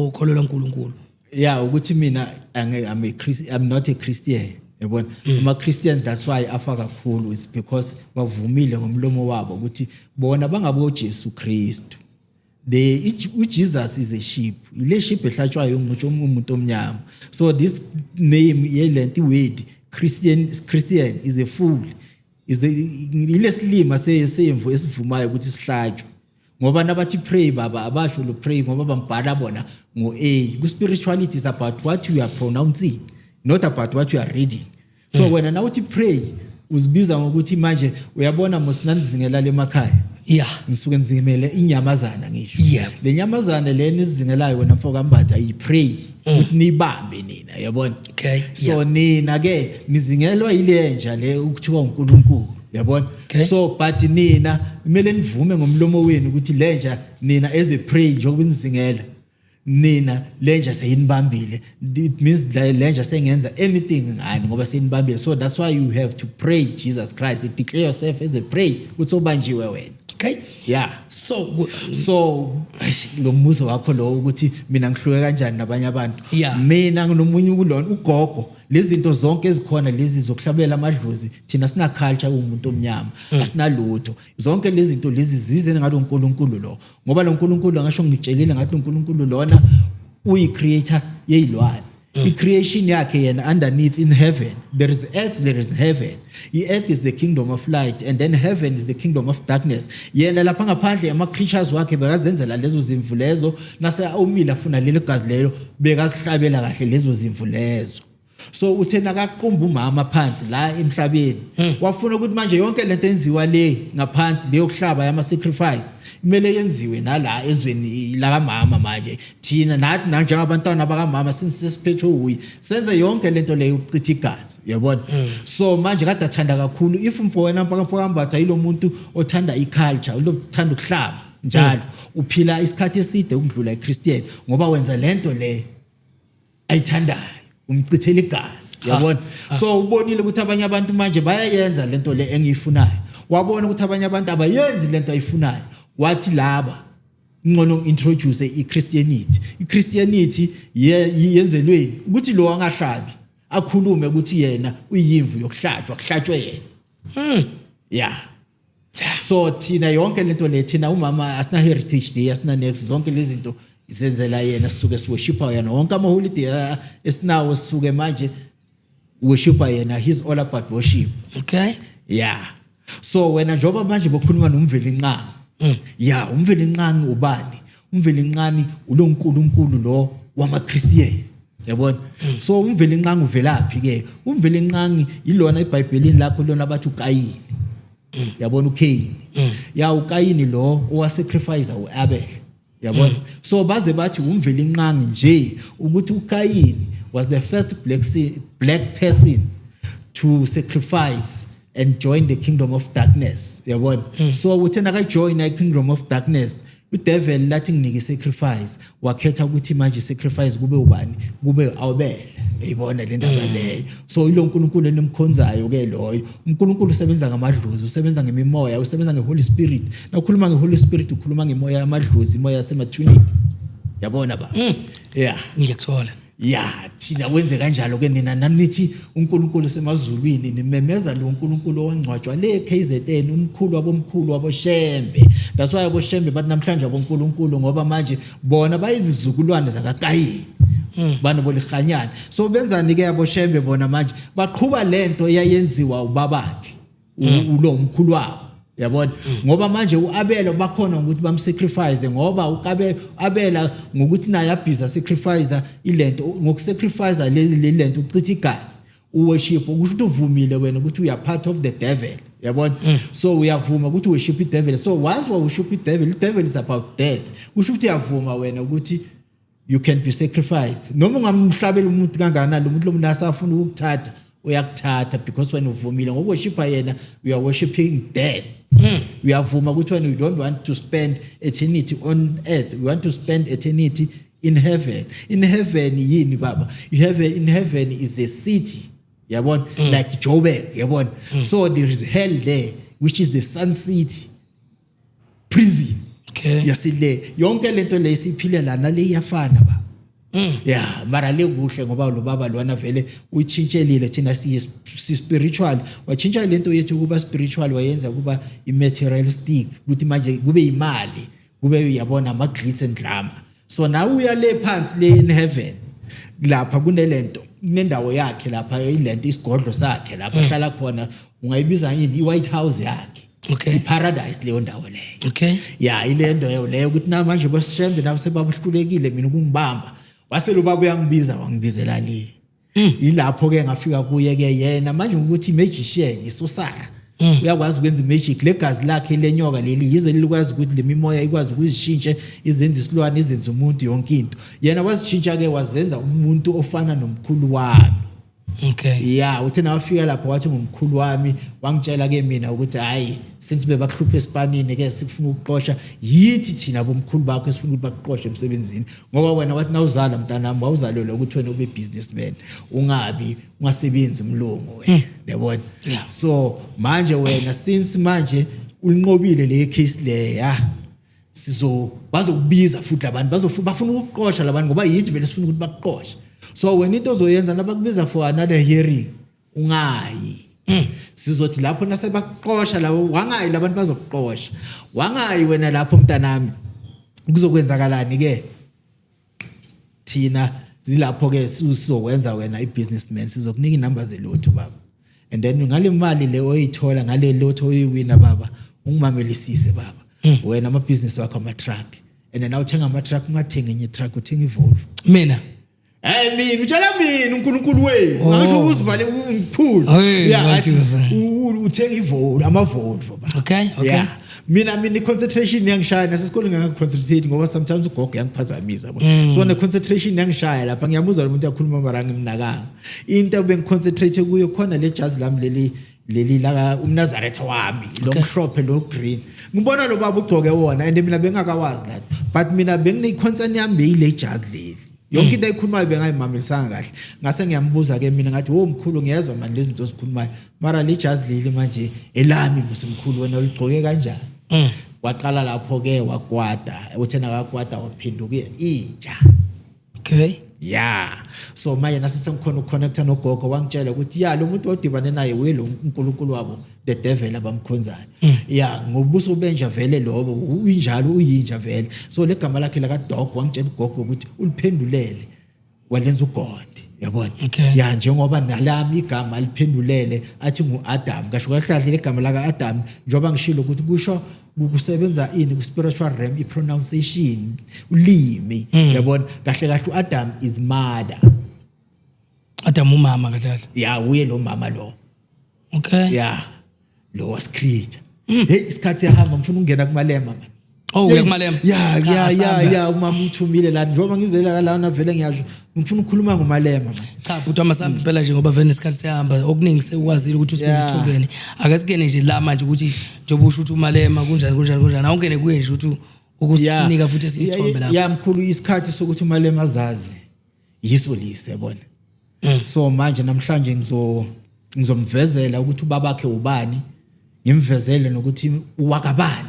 okholelwa uNkulunkulu? Yeah, ukuthi mina I'm not a Christian, yabona. Ama Christians, that's why afa kakhulu, is because bavumile ngomlomo wabo ukuthi bona bangabo Jesu Kristu. The uJesus is a sheep, ile sheep ehlatshwayo umuntu omnyama. So this name yelento word Christian, Christian is a fool, is a ile silima semvu esivumayo ukuthi sihlatshwe, ngoba nabathi pray baba, abasho lo pray ngoba bambhala bona ngo-A. Ku-spirituality is about what you are pronouncing, not about what you are reading. So wena nawuthi pray, uzibiza ngokuthi manje uyabona mos nanizingela lemakhaya, ngisuke ngizimele inyamazana ngisho. Le nyamazana le nizingelayo wena mfo kaMbatha yi-prey, ukuthi niyibambe nina, yabona. So nina ke nizingelwa ilenja le ukuthiwa uNkulunkulu, yabona. So but nina kumele nivume ngomlomo wenu ukuthi lenja nina as a prey, njengoba nizingela nina, lenja seyinibambile. It means lenja sengenza anything ngani ngoba seyinibambile. So that's why you have to pray Jesus Christ, declare yourself as a prey, ukuthi obanjiwe wena. Yeah. So So eish, lo mbuzo wakho lo ukuthi mina ngihluke kanjani nabanye abantu, mina nginomunye kulona ugogo. Lezi zinto zonke ezikhona lezi zokuhlabela amadlozi, thina sina culture, umuntu omnyama asinalutho. Zonke lezi zinto lezi zize ngalo uNkulunkulu lo, ngoba lo uNkulunkulu, ngasho ngitshelile ngathi uNkulunkulu lona uyi-creator yeyilwane, i-creation yakhe yena. Underneath in heaven there is earth, there is heaven. I-earth is the kingdom of light and then heaven is the kingdom of darkness. Yena lapha ngaphandle ama-creatures wakhe bekazenzela lezo zimvu lezo, nase omile afuna lelo gazi lelo, bekazihlabela kahle lezo zimvu lezo. So uthe nakaqumba umama phansi la emhlabeni, wafuna ukuthi manje yonke lento enziwa le ngaphansi leyo kuhlaba yama sacrifice kumele yenziwe nala ezweni lakamama. Manje thina nathi njengabantwana bakamama sesiphethwe uyi senze yonke lento leyo ukuchitha igazi, uyabona. So manje kade athanda kakhulu if mfo wena mfo kaMbatha yilo muntu othanda iculture, ulothanda ukuhlaba njalo, uphila isikhathi eside ukudlula iChristian, ngoba wenza lento le ayithandayo, umchithela igazi, yabona. So ubonile ukuthi abanye abantu manje bayayenza lento le engiyifunayo, wabona ukuthi abanye abantu abayenzi lento ayifunayo, wathi laba ngcono introduce iChristianity. iChristianity yenzelweni ukuthi lo angahlabi akhulume ukuthi yena uyimvu yokuhlatshwa, kuhlatshwe yena. Yeah, so thina yonke lento le, thina umama asina heritage day, asina next. Zonke lezi zinto zenzela yena, sisuke siworshipa yena. Wonke ama holiday esinawo sisuke manje worshipa yena. He's all about worship. Yeah, so wena njengoba manje bokhuluma noMvelinqangi, yeah, uMvelinqangi ubani? UMvelinqangi ulo nkulunkulu lo wamaChristian, yabona. So uMvelinqangi uvelaphi ke? UMvelinqangi ilona eBhayibhelini lakho lona abathi uKayini, yabona, uCain. Ya, uKayini lo owasacrifice uAbel, yabona. So baze bathi uMvelinqangi nje ukuthi uKayini was the first black person to sacrifice and join the kingdom of darkness, yabona. So uthe nakajoin i kingdom of darkness, udevil lathi nginike sacrifice, wakhetha ukuthi manje sacrifice kube ubani? Kube Abel, uyayibona le ndaba leyo. So ilo nkulunkulu enimkhonzayo ke loyo. uNkulunkulu usebenza ngamadlozi, usebenza ngemimoya, usebenza ngeHoly Spirit. Nawukhuluma ngeHoly Spirit, ukhuluma ngemoya yamadlozi, imoya yasemathuneni, yabona ba. Yeah. Ngiyakuthola. Ya, thina wenze kanjalo ke, nina nanithi uNkulunkulu semazulwini, nimemeza lo uNkulunkulu owangcwatshwa le KZN, umkhulu wabomkhulu waboShembe. That's why aboShembe bathi namhlanje aboNkulunkulu, ngoba manje bona bayizizukulwane zakaKayini, banobolihanyana. So benzani ke aboShembe bona manje? Baqhuba lento eyayenziwa ubabakhe, ulo umkhulu wabo, yabona, ngoba manje uAbela bakhona ukuthi bamsacrifice, ngoba uKabe Abela ngokuthi naye abhiza sacrifice ilento, ngokusacrifice leli lento, uchitha igazi, uworship, kusho ukuthi uvumile wena ukuthi uya part of the devil, yabona. So uyavuma ukuthi worship i-devil. So once wa worship i-devil, i-devil is about death, kusho ukuthi uyavuma wena ukuthi you can be sacrificed. Noma ungamhlabela umuntu kangakanani, lo muntu lo muntu asafuna ukukuthatha, uyakuthatha, because wena uvumile ngokuworshipha yena. You are worshiping death. Uyavuma ukuthi wena you don't want to spend eternity on earth, you want to spend eternity in heaven. In heaven yini, baba? In heaven is a city, yabona, like Joburg, yabona. So there is hell there, which is the Sun City prison. Yasile yonke lento le siphile lana, le iyafana ba. Ya, mara le kuhle ngoba lo baba lona vele uyitshintshelile. Thina siye si spiritual, watshintsha lento yethu kuba spiritual, wayenza kuba i-materialistic, ukuthi manje kube imali, kube, uyabona, ama glitz and glamour. So nawe uya le phansi le in heaven, lapha kunelento, kunendawo yakhe lapha, ilento, isigodlo sakhe lapha ahlala khona. Ungayibiza yini? I-White House yakhe. I-paradise leyo ndawo leyo. Ya, ile nto leyo ukuthi namanje bosishembe nabo sebahlulekile mina ukungibamba. Wase lo baba uyangibiza, wangibizela le. Ilapho ke ngafika kuye ke yena manje ukuthi magician, isorcerer, uyakwazi ukwenza imagic. Legazi lakhe lenyoka leli yize likwazi ukuthi le mimoya ikwazi ukuzishintshe, izenze isilwane, izenze umuntu, yonke into. Yena wazishintsha ke, wazenza umuntu ofana nomkhulu wami. Ya, uthe nawafika lapho wathi ngumkhulu wami. Wangitshela ke mina ukuthi hayi, since bebakuhlupha esipanini ke, sifuna ukuqosha, yithi thina bomkhulu bakho esifuna ukuthi bakuqoshe emsebenzini, ngoba wena wathi nawuzala mntanami wawuzalelwa ukuthi wena ube businessman, ungabi ungasebenzi umlungu wena, yabona. So manje wena, since manje ulinqobile le case le, ya, sizo bazokubiza futhi labantu, bafuna ukukuqosha labantu, ngoba yithi vele sifuna ukuthi bakuqoshe. So wena into ozoyenza, nabakubiza for another hearing, ungayi. Sizothi lapho nasebakuqosha labo, wangayi, labantu bazokuqosha, wangayi wena lapho mntanami, kuzokwenzakalani ke? Thina zilapho ke sizokwenza wena i-businessman, sizokunika inamba zelotho baba, and then ngale mali le oyithola ngale lotho oyiwina baba, ungimamelisise baba, wena amabhizinisi wakho ama-truck, and then awuthenga ama-truck, ungathengi enye truck, uthenga i-Volvo. Mina? Eh, mina utshela mina uNkulunkulu wenu. Oh. Ngisho uzivale umkhulu. Hey, Yeah, athi Matiusa. uthenga iVolvo, ama-Volvo ba. Okay. Yeah. Mina i-concentration yangishaya nasesikoleni, nganga-concentrate ngoba sometimes ugogo yangiphazamisa yabo. So ne-concentration yangishaya lapha, ngiyamuzwa lo muntu akhuluma mara ngimnakanga. Into bengiconcentrate kuyo khona le jazi lami leli la umNazaretha wami lo mhlophe, lo green. Ngibona lo baba ugcoke wona, and mina bengakawazi lapho. But mina bengine-concern yami beyile jazi leli. Yonke into ayikhulumayo bengayimamelisanga kahle. Ngase ngiyambuza ke mina, ngathi, "Wo mkhulu, ngiyezwa manje lezi zinto ozikhulumayo. Mara le jazi leli manje elami musimkhulu, wena uligcoke kanjani?" Waqala lapho ke wakwata. Uthe nakakwata waphenduka inja. Yeah, so manje nase sengikhona ukuconnecta nogogo, wangitshela ukuthi ya, lo muntu odibane naye uyelo uNkulunkulu wabo, the devil abamkhonzayo. Ya, ngobuso benja vele lobo, uyinjalo, uyinja vele. So legama lakhe laka dog, wangitshela ugogo ukuthi uliphendulele walenza uGod, yabona. Ya, njengoba nalami igama aliphendulele athi ngu-Adam. Kasho kahle kahle legama laka Adam, njengoba ngishilo ukuthi kusho kusebenza ini ku-spiritual realm, i-pronunciation, ulimi, yabona. Kahle kahle u-Adam is mother. Adam umama kahle kahle. Ya, uye lo mama lo. Ya, lo was creator. Hey, isikhathi siyahamba, ngifuna ukungena kuMalema man. Oh, uya kuMalema. Ya. Cha, Ya. asamba. Ya, umama uthumile la, njengoba ngizela lana vele ngiyasho, ngifuna ukukhuluma ngoMalema man. Cha bhuti wami, asambe impela nje, ngoba vele nesikhathi siyahamba. Okuningi sekukwazile ukuthi usibeke esithombeni. Ake singene nje la manje ukuthi njengoba usho ukuthi uMalema kunjani, kunjani, kunjani. Awungene kuye nje ukuthi ukusinika futhi esinye isithombe lapho. Ya mkhulu, isikhathi sokuthi uMalema azazi yiso lise, yabona. So manje namhlanje ngizomvezela ukuthi ubabakhe ubani, ngimvezele nokuthi uwakabani,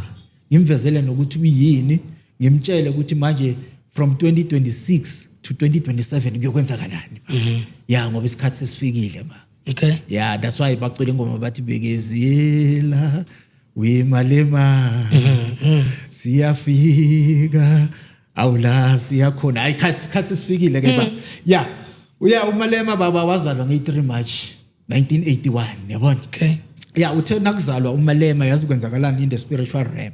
ngimvezele nokuthi uyini, ngimtshele ukuthi manje from 2026 to 2027 kuyokwenzakalani ba. Ya, ngoba isikhathi sesifikile ma. Yeah, that's why bacula ingoma bathi, "Bekezela weMalema, siyafika awula siyakhona." Hayi, isikhathi sesifikile ke ba. Yeah, uya uMalema baba wazalwa nge-3 March 1981, yabona? Okay. Yeah, uthe nakuzalwa uMalema, yazi kwenzakalani in the spiritual realm?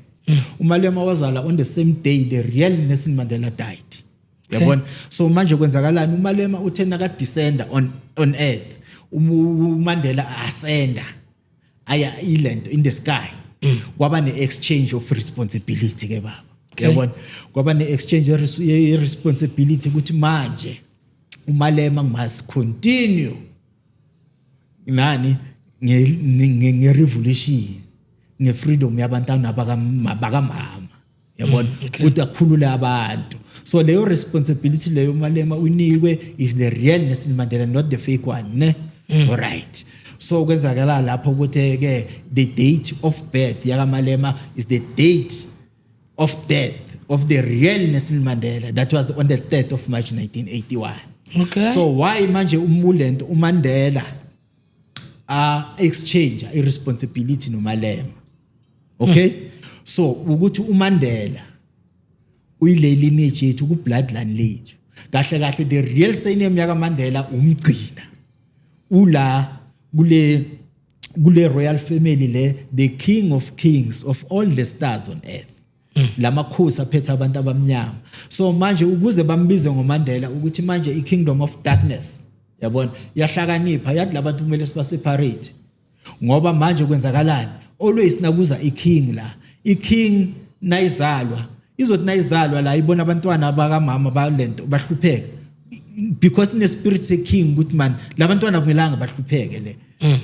Umalema wazalwa on the same day the real Nelson Mandela died, yabona? So manje kwenzakalani? UMalema uthe nakadescenda on earth, uMandela ascenda aya ilento in the sky, kwaba ne-exchange of responsibility ke baba. Yabona, kwaba ne-exchange ye-responsibility ukuthi manje uMalema must continue nani nge-revolution, nge-freedom yabantwana bakamama, yabona, ukuthi akhulule abantu. So leyo responsibility leyo Malema unikwe is the real Nelson Mandela, not the fake one, ne? Alright, so kwenzakala lapho ukuthi ke the date of birth yakaMalema is the date of death of the real Nelson Mandela. That was on the 3rd of March 1981. So why manje umulento uMandela a exchange irresponsibility noMalema? Okay, so ukuthi uMandela uyile lineage yethu, ku bloodline lethu. Kahle kahle, the real surname yaka Mandela umgcina, ula kule royal family le, the king of kings of all the stars on earth, lamakhosi aphethe abantu abamnyama. So manje ukuze bambize ngoMandela, ukuthi manje i-kingdom of darkness, yabona, yahlakanipha, yathi labantu kumele siba-separate, ngoba manje kwenzakalani? Always nakuza i-king la, i-king nayizalwa, izothi nayizalwa la ibona abantwana bakamama balento bahlupheka, because ine spirit se-king ukuthi man, labantwana akumelanga bahlupheke. Le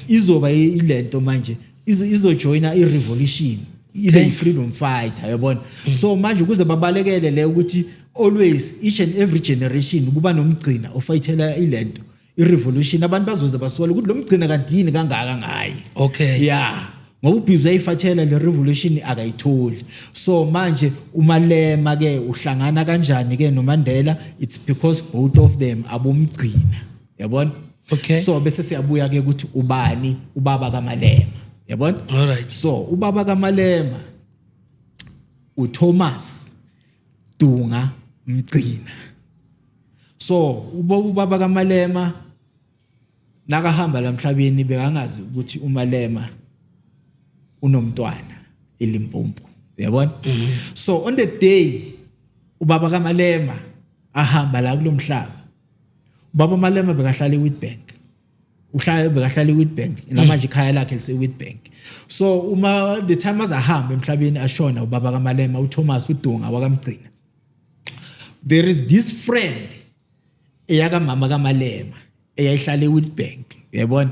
izoba ilento manje izojoyina i-revolution, ibe i-freedom fighter, yabona? So manje ukuze babalekele le ukuthi always each and every generation kuba nomgcina ofayithela ilento i-revolution, abantu bazoze basole ukuthi lo mgcina kanti yini kangaka ngaye. Yeah, ngoba ubhizi uyayifathela le revolution, akayitholi. So manje uMalema ke uhlangana kanjani ke noMandela? It's because both of them abomgcina, yabona? So bese siyabuya ke ukuthi ubani ubaba kaMalema, yabona? Alright. So ubaba kaMalema uThomas Dunga Mgcina. So ubaba kaMalema nakahamba lamhlabeni bekangazi ukuthi uMalema unomntwana eLimpopo, uyabona? So on the day ubaba kaMalema ahamba la kulomhlaba, ubaba Malema bekahlala eWitbank, uhlala bekahlala eWitbank namanje, ikhaya lakhe lise Witbank. So uma the time azahamba emhlabeni, ashona ubaba kaMalema uThomas uDunga wakamgcina, there is this friend eyakamama kaMalema eyayihlala eWitbank, uyabona?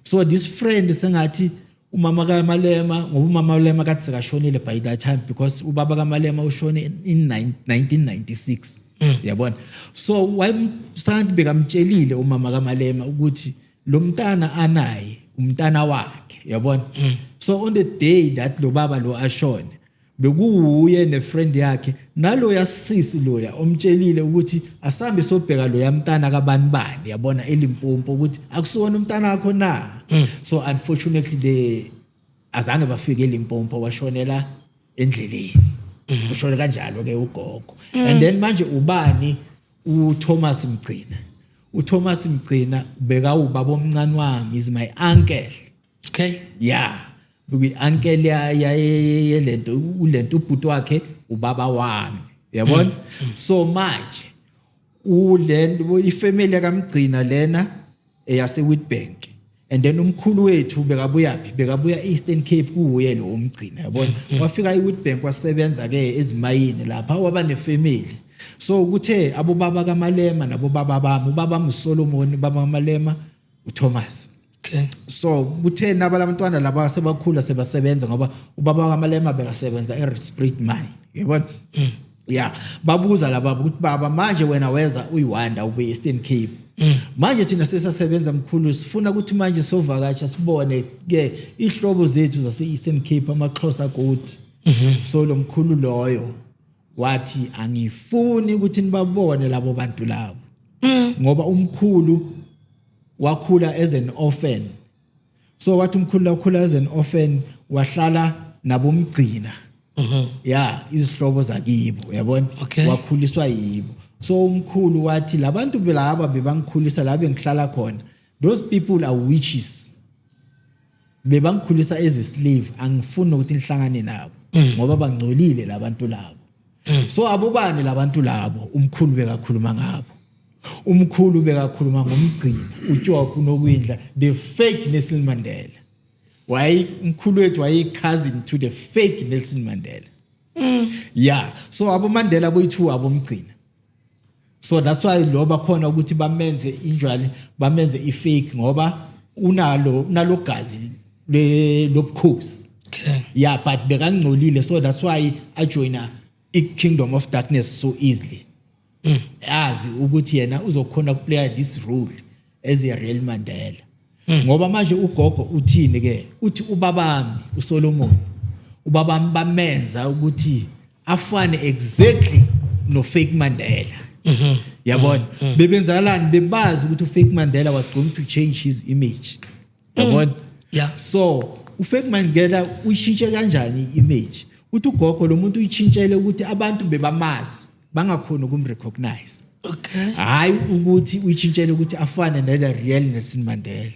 So this friend, sengathi umama kaMalema, ngoba umama Malema kathi sekashonile by that time, because ubaba kaMalema ushone in 1996, uyabona? So wayesanti bekamtshelile umama kaMalema ukuthi lo mntana anaye umntana wakhe, uyabona? So on the day that lo baba lo ashone, bekuwuye nefriend yakhe naloya sisi loya omtshelile ukuthi asambe sobheka loya mntana kabani bani, yabona, eLimpopo, ukuthi akusiwona umntana wakho na. So unfortunately the azange bafike eLimpopo, washonela endleleni, ushone kanjalo ke ugogo. And then manje ubani uThomas Mgcina? uThomas Mgcina bekawubaba omncane wami, is my uncle. Yeah, bekuyi-uncle yelento ulento, ubhuti wakhe ubaba wami, uyabona? So manje ulento ifamily kaMgcina lena eyase Witbank, and then umkhulu wethu bekabuya phi? Bekabuya Eastern Cape, kuye lo umgcina, yabona? Wafika eWitbank, wasebenza ke ezimayini lapha, waba nefamily. So kuthe abobaba kaMalema nabobaba bami, ubaba uSolomon, ubaba kaMalema uThomas. So kuthe naba labantwana laba sebakhula, sebasebenza, ngoba ubaba kaMalema bekasebenza eResprit Mine, yabona? Yeah, babuza laba ukuthi, "Baba, manje wena weza uyiwanda ube Eastern Cape, manje thina sesasebenza mkhulu, sifuna ukuthi manje sovakatsha sibone ke ihlobo zethu zase Eastern Cape, amaXhosa godi." So lo mkhulu loyo Wathi angifuni ukuthi nibabone labo bantu labo, ngoba umkhulu wakhula as an orphan. So wathi umkhulu wakhula as an orphan, wahlala nabomgcina, ya, izihlobo zakibo, uyabona? Okay. Wakhuliswa yibo. So umkhulu wathi labantu laba bebangikhulisa la bengihlala khona, those people are witches, bebangikhulisa as a slave, angifuni ukuthi nihlangane nabo ngoba bangcolile labantu labo. So abobani labantu labo umkhulu bekakhuluma ngabo? Umkhulu bekakhuluma ngomgcina uTyophu nokwindla, the fake Nelson Mandela. Waye umkhulu wethu waye cousin to the fake Nelson Mandela, yeah. So abo Mandela boyi-two abomgcina. So that's why lo bakhona ukuthi bamenze injwale, bamenze i-fake, ngoba unalo gazi lobukhosi. Yeah, but bekangcolile, so that's why ajoyina i-kingdom of darkness so easily, azi ukuthi yena uzokhona ukuplaya this role as a real Mandela. Ngoba manje ugogo uthini ke? Uthi ubabami uSolomon, ubabami bamenza ukuthi afane exactly no fake Mandela, yabona? Bebenzakalani? Bebazi ukuthi ufake Mandela was going to change his image, yabona? So ufake Mandela uyishintshe kanjani i-image? Uthi ugogo lo muntu uyishintshele ukuthi abantu bebamazi bangakhoni ukumrecognize. Hayi ukuthi uyishintshele ukuthi afane nele real Nelson Mandela.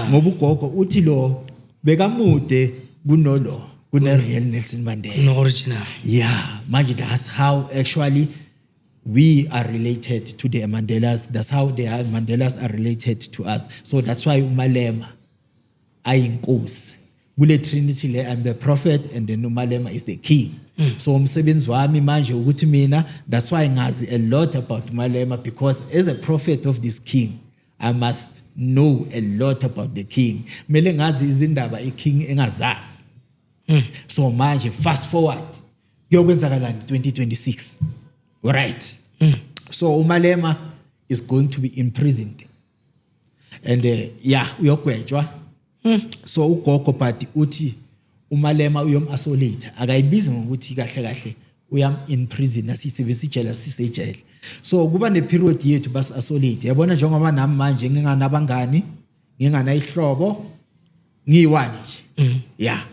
Ngoba ugogo uthi lo bekamude kunolo, kune real Nelson Mandela. No original. Yeah, manje that's how actually we are related to the Mandelas. That's how the Mandelas are related to us. So that's why uMalema ayinkosi kule trinity le. I'm the prophet and then uMalema is the king. So umsebenzi wami manje ukuthi mina, that's why ngazi a lot about Malema, because as a prophet of this king I must know a lot about the king. Kumele ngazi izindaba iking engazazi. So manje fast forward, kuyokwenzakalani 2026? Right, so uMalema is going to be imprisoned and yeah, uyogwetshwa. So ugogo but uthi uMalema uyom-isolate, akayibizi ngokuthi kahle kahle uyam in prison, asisebenzisa ijele, asisejele. So kuba ne-period yethu basi-isolate, yabona? Njengoba nami manje nginganabangani, nginganayihlobo, ngiyi-one nje, yeah.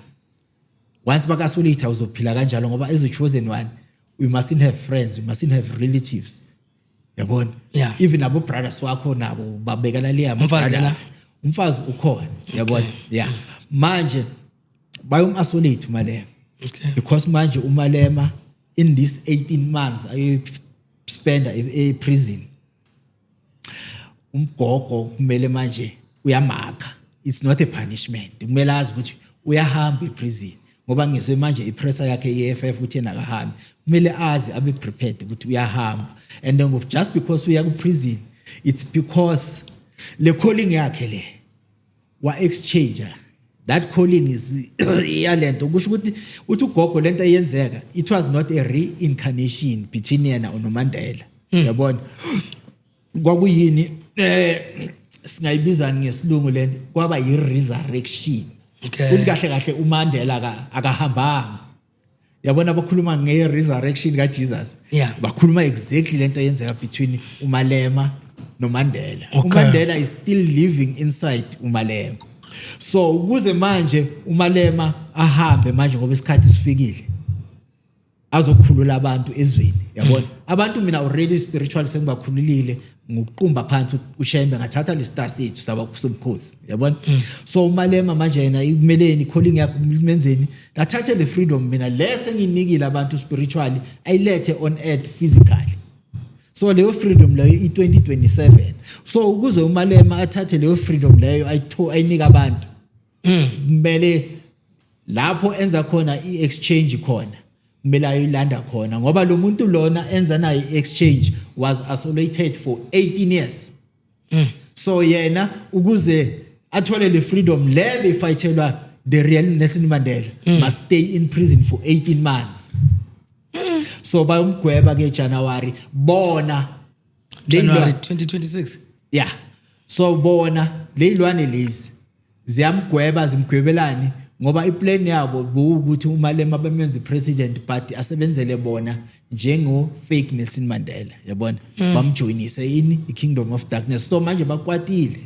Once baka-isolate uzophila kanjalo, ngoba as a chosen one we mustn't have friends, we mustn't have relatives, yabona? Even abo brothers wakho nabo babekela le Umfazi yena? Umfazi ukhona, yabona? Yeah, manje bayom-isolate uMalema because manje uMalema in this 18 months ayospenda e-prison, umgogo kumele manje uyamakha. It's not a punishment, kumele azi ukuthi uyahamba eprison, ngoba ngizwe manje ipressure yakhe i-EFF uthi yena akahambi. Kumele azi, abe prepared ukuthi uyahamba. And then just because uya ku-prison, it's because le calling yakhe le wa-exchange, that calling is yalento. Kusho ukuthi uthi ugogo lento eyenzeka, it was not a reincarnation between yena noMandela, yabona? Kwakuyini, singayibizani ngesilungu lento? Kwaba yi-resurrection. Kuthi kahle kahle uMandela akahambanga, yabona? Bakhuluma nge-resurrection kaJesus. Bakhuluma exactly lento eyenzeka between uMalema noMandela. UMandela is still living inside uMalema. So ukuze manje uMalema ahambe manje, ngoba isikhathi sifikile, azokhulula abantu ezweni, yabona? Abantu mina already spiritual sengibakhululile ngokuqumba phansi uShembe, ngathatha le star sethu saba somkhosi, yabona? So uMalema manje yena ikumeleni calling yakhe kumenzeni athathe le freedom mina le sengiyinikile abantu spiritually, ayilethe on earth physically. So leyo freedom leyo i-2027. So ukuze uMalema athathe leyo freedom leyo ayinika abantu, kumele lapho enza khona i-exchange khona, kumele ayoyilanda khona, ngoba lo muntu lona enza naye i-exchange was isolated for 18 years. So yena ukuze athole le freedom le befayithelwa the real Nelson Mandela must stay in prison for 18 months. So bayomgweba ke January bona. January 2026. Yeah, so bona leyilwane lezi ziyamgweba, zimgwebelani? Ngoba iplan yabo buwukuthi uMalema bamenze president, but asebenzele bona njengo fake Nelson Mandela, yabona, bamjoyinise ini i-Kingdom of Darkness. So manje bakwatile,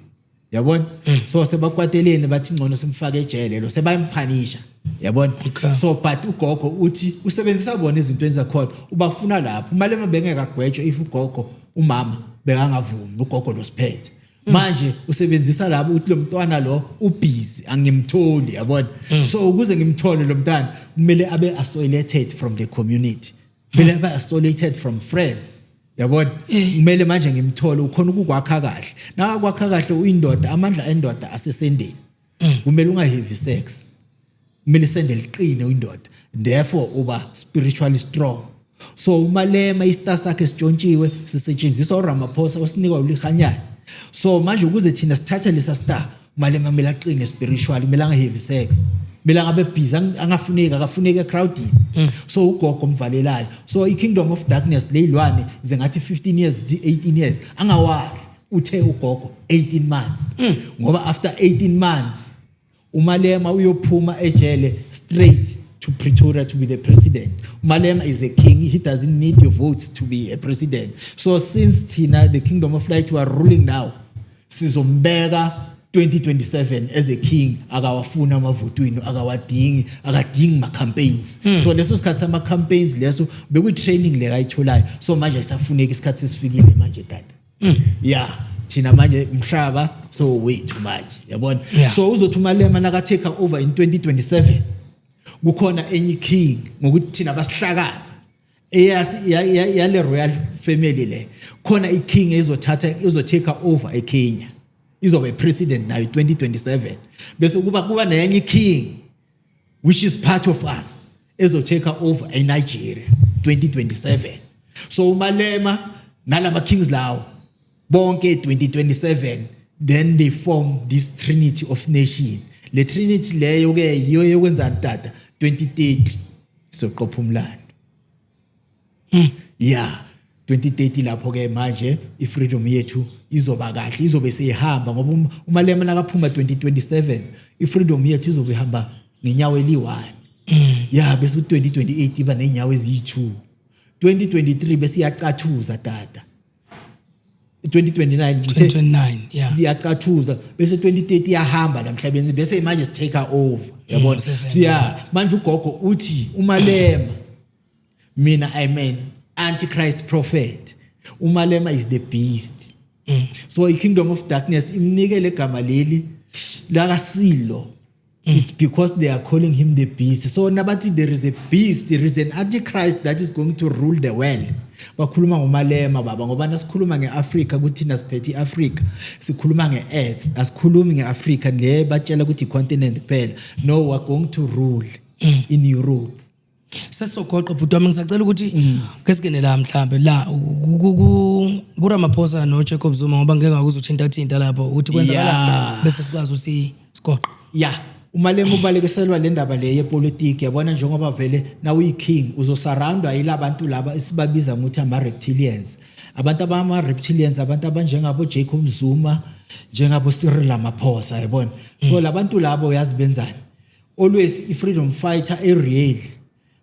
yabona. So sebakwateleni, bathi ngcono simfake ejele lo, sebayamphanisha, yabona. So but ugogo uthi usebenzisa bona izinto zakhona, ubafuna lapho. UMalema bengeke agwetshwe if ugogo, umama, bekangavumi, ugogo lo siphethe. Manje usebenzisa labo, uthi lo mntwana lo ubusy, angimtholi, yabona. So ukuze ngimthole lo mntwana, kumele abe isolated from the community, kumele abe isolated from friends, yabona. Kumele manje ngimthole, ukhona ukukwakha kahle. Nakakwakha kahle uyindoda, amandla endoda asesendeni. Kumele ungahave sex, kumele isende liqine, uyindoda, therefore uba spiritually strong. So uMalema istar sakhe sitshontshiwe, sisetshenziswa uRamaphosa, osinikwa uLihanyane. So manje ukuze thina sithathe lesa star, uMalema kumele aqine spiritually, kumele angahave sex, kumele angabe busy, angafuneki, akafuneki ecrowdini. So ugogo omvalelayo. So i-Kingdom of Darkness leyilwane zingathi 15 years, zithi 18 years, angawari. Uthe ugogo 18 months, ngoba after 18 months uMalema uyophuma ejele straight to Pretoria to be the president. Umalema is a king, he doesn't need your votes to be a president. So since thina the Kingdom of Light we are ruling now, sizombeka 2027 as a king. Akawafuna amavotwini, akawadingi, akadingi ma-campaigns. So leso sikhathi sama-campaigns leso bekuyi-training le kayitholayo. So manje ayisafuneki, isikhathi sesifikile manje, tata. Ya, thina manje umhlaba so wethu manje, yabona. So uzothi uMalema naka-take over in 2027, kukhona enye king, ngokuthi thina basihlakaza yale royal family le, khona iking ezothatha, ezotake over eKenya, izoba president nayo 2027. Bese kuba nenye king which is part of us ezotake over eNigeria 2027. So uMalema nalama kings lawo bonke 2027, then they form this trinity of nation. Le trinity leyo ke yiyo yokwenzani, tata? 2030 soqopha umlando. Yeah, 2030 lapho ke manje ifreedom yethu izoba kahle, izobe seyihamba, ngoba uMalema nakaphuma 2027, ifreedom yethu izobe ihamba ngenyawo eli-1. Ya, bese u-2028 iba nenyawo eziyi-2, 2023 bese iyacathuza, tata. 2029 ngithe. 2029, yeah. Iyacathuza, bese 2030 iyahamba namhlabeni, bese manje sitake over, yabona. So yeah, manje ugogo uthi uMalema, mina I mean antichrist prophet, uMalema is the beast. So i-Kingdom of Darkness imnike legama leli lakasilo. It's because they are calling him the beast. So nabathi there is a beast, there is an antichrist that is going to rule the world, bakhuluma ngoMalema, baba. Ngoba nasikhuluma nge-Afrika, kuthina siphethe i-Afrika, sikhuluma nge-earth, asikhulumi nge-Afrika le batshela ukuthi i-continent kuphela. No, we are going to rule in Europe. Sesizogoqa, bhuti wami. Ngisacela ukuthi ke singene la mhlambe la kuRamaphosa noJacob Zuma, ngoba ngeke ngakuzothinta thinta lapho ukuthi kwenzakalani lapho, bese sikwazi ukuthi sigoqe. Ya, uMalema ubalekiselwa le ndaba le yepolitiki, yabona. Njengoba vele nawuyi-king uzosurroundwa yilabantu laba esibabiza ngokuthi ama-reptilians. Abantu abama-reptilians, abantu abanjengabo Jacob Zuma, njengabo Cyril Ramaphosa, yabona. So labantu labo uyazi benzani? Always i-freedom fighter e-real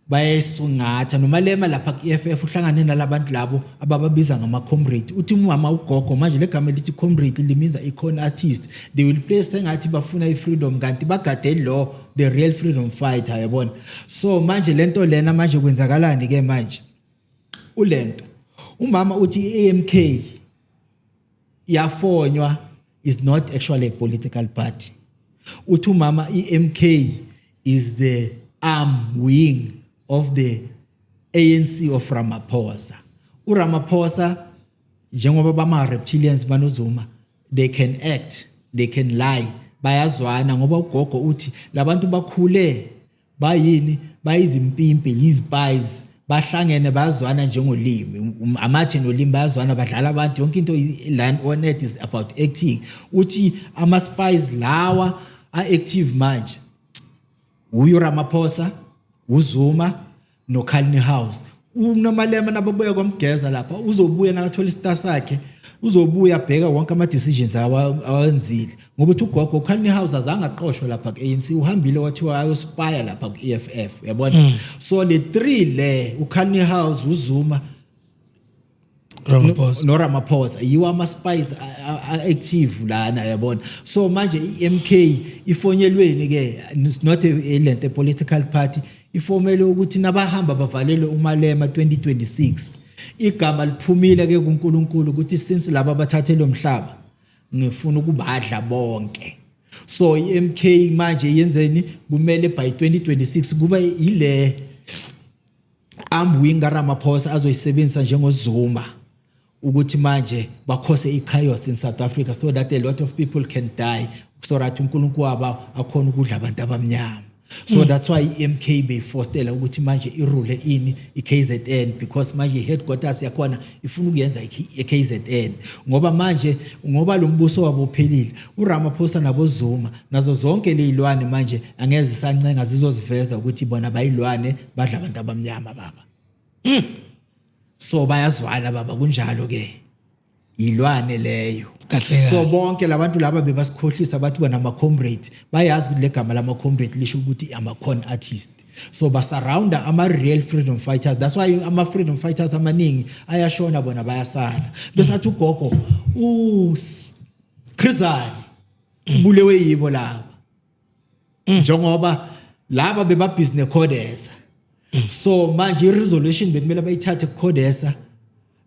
bayayisungatha. NoMalema lapha ku-EFF uhlangane nalabantu labo abababiza ngama-comrade. Uthi umama ugogo manje le gama elithi comrade liminza i-con artist. They will play sengathi bafuna i-freedom, kanti bagade lo the real freedom fighter, yabona. So manje lento lena manje kwenzakalani ke manje ulento? Umama uthi i-AMK yafonywa is not actually a political party. Uthi umama i-MK is the arm wing of the ANC of Ramaphosa. uRamaphosa, njengoba bama reptilians banoZuma, they can act, they can lie, bayazwana, ngoba ugogo uthi labantu bakhule bayini, bayizimpimpi, yizispies, bahlangene, bayazwana njengolimi. Amathe nolimi bayazwana, badlala abantu, yonke into land on earth is about acting. Uthi ama spies lawa a-active manje uyo Ramaphosa, uZuma noCarl Niehaus. UNomalema nababuya kwamgeza lapha, uzobuya nakathola istar sakhe. Uzobuya abheka wonke ama-decisions awenzile, ngoba uthi ugogo uCarl Niehaus azange aqoshwe lapha ku-ANC, uhambile wathiwa ayospaya lapha ku-EFF, uyabona. So le three le, uCarl Niehaus, uZuma, Ramaphosa. No Ramaphosa, yiwo ama spies active lana, yabona. So manje iMK ifonyelweni ke, it's not a lento, a political party ifomele ukuthi nabahamba bavalele uMalema 2026. Igama liphumile ke kuNkulunkulu ukuthi since laba bathathe lo mhlaba, ngifuna ukubadla bonke. So iMK manje yenzeni? Kumele by 2026 kuba ile arm wing kaRamaphosa azoyisebenzisa njengoZuma ukuthi manje ba-cause i-chaos in South Africa so that a lot of people can die, so that uNkulunkulu waba akhona ukudla abantu abamnyama. So that's why i-MK beyifostela ukuthi manje irule ini i-KZN, because manje i-headquarters yakhona ifuna ukuyenza i-KZN, ngoba manje ngoba lo mbuso wabo uphelile, uRamaphosa naboZuma nazo zonke lezilwane manje angeze sancenga, zizoziveza ukuthi bona bayilwane, badla abantu abamnyama baba. So bayazwana baba, kunjalo ke, yilwane leyo. Kahle So kahle. bonke labantu laba bebasikhohlisa bathi bona ama-comrade, bayazi ukuthi le gama lama-comrade lisho ukuthi ama-con artist. So basurrounda ama-real freedom fighters. That's why ama-freedom fighters amaningi ayashona, bona bayasala. Bese athi ugogo uChris Hani ubulewe yibo laba, njengoba laba bebabhizi neCODESA. So manje i-resolution bekumele bayithathe kuCODESA,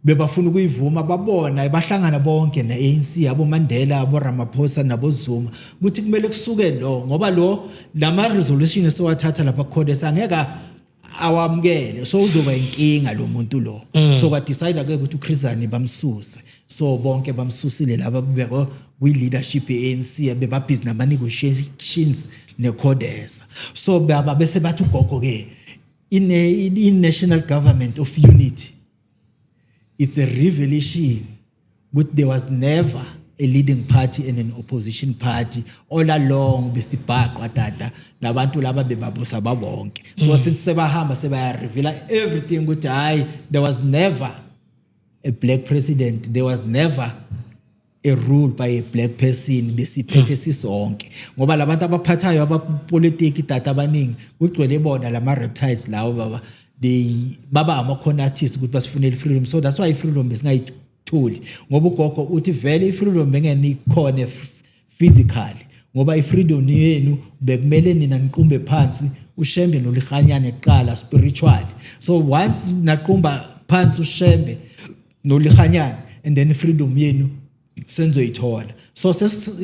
bebafuna ukuyivuma, babona bahlangana bonke ne-ANC, abo Mandela, abo Ramaphosa nabo Zuma, ukuthi kumele kusuke lo, ngoba lo lama resolution esowathatha lapha kuCODESA angeke awamukele, so uzoba inkinga lo muntu lo. So kwa decide ke ukuthi uChris Hani bamsuse. So bonke bamsusile laba beko kwi leadership ye-ANC bebabhizi nama negotiations neCODESA. So baba bese bathi ugogo ke in in national government of unity, it's a revelation ukuthi there was never a leading party and an opposition party all along. Besibhaqwa tata, labantu laba bebabusa babonke. So sithi sebahamba, sebaya reveal everything ukuthi hayi, there was never a black president, there was never a rule by a black person, besiphethe sisonke, ngoba labantu abaphathayo abapolitiki tata abaningi kugcwele bona lama reptiles lawo baba. They baba ama-con artists ukuthi basifunele freedom. So that's why i-freedom besingayitholi, ngoba ugogo uthi vele i-freedom bengenikhona physically, ngoba i-freedom yenu bekumele nina niqumbe phansi uShembe noLihanyane kuqala spiritually. So once naqumba phansi uShembe noLihanyane, and then i-freedom yenu senzoyithola. So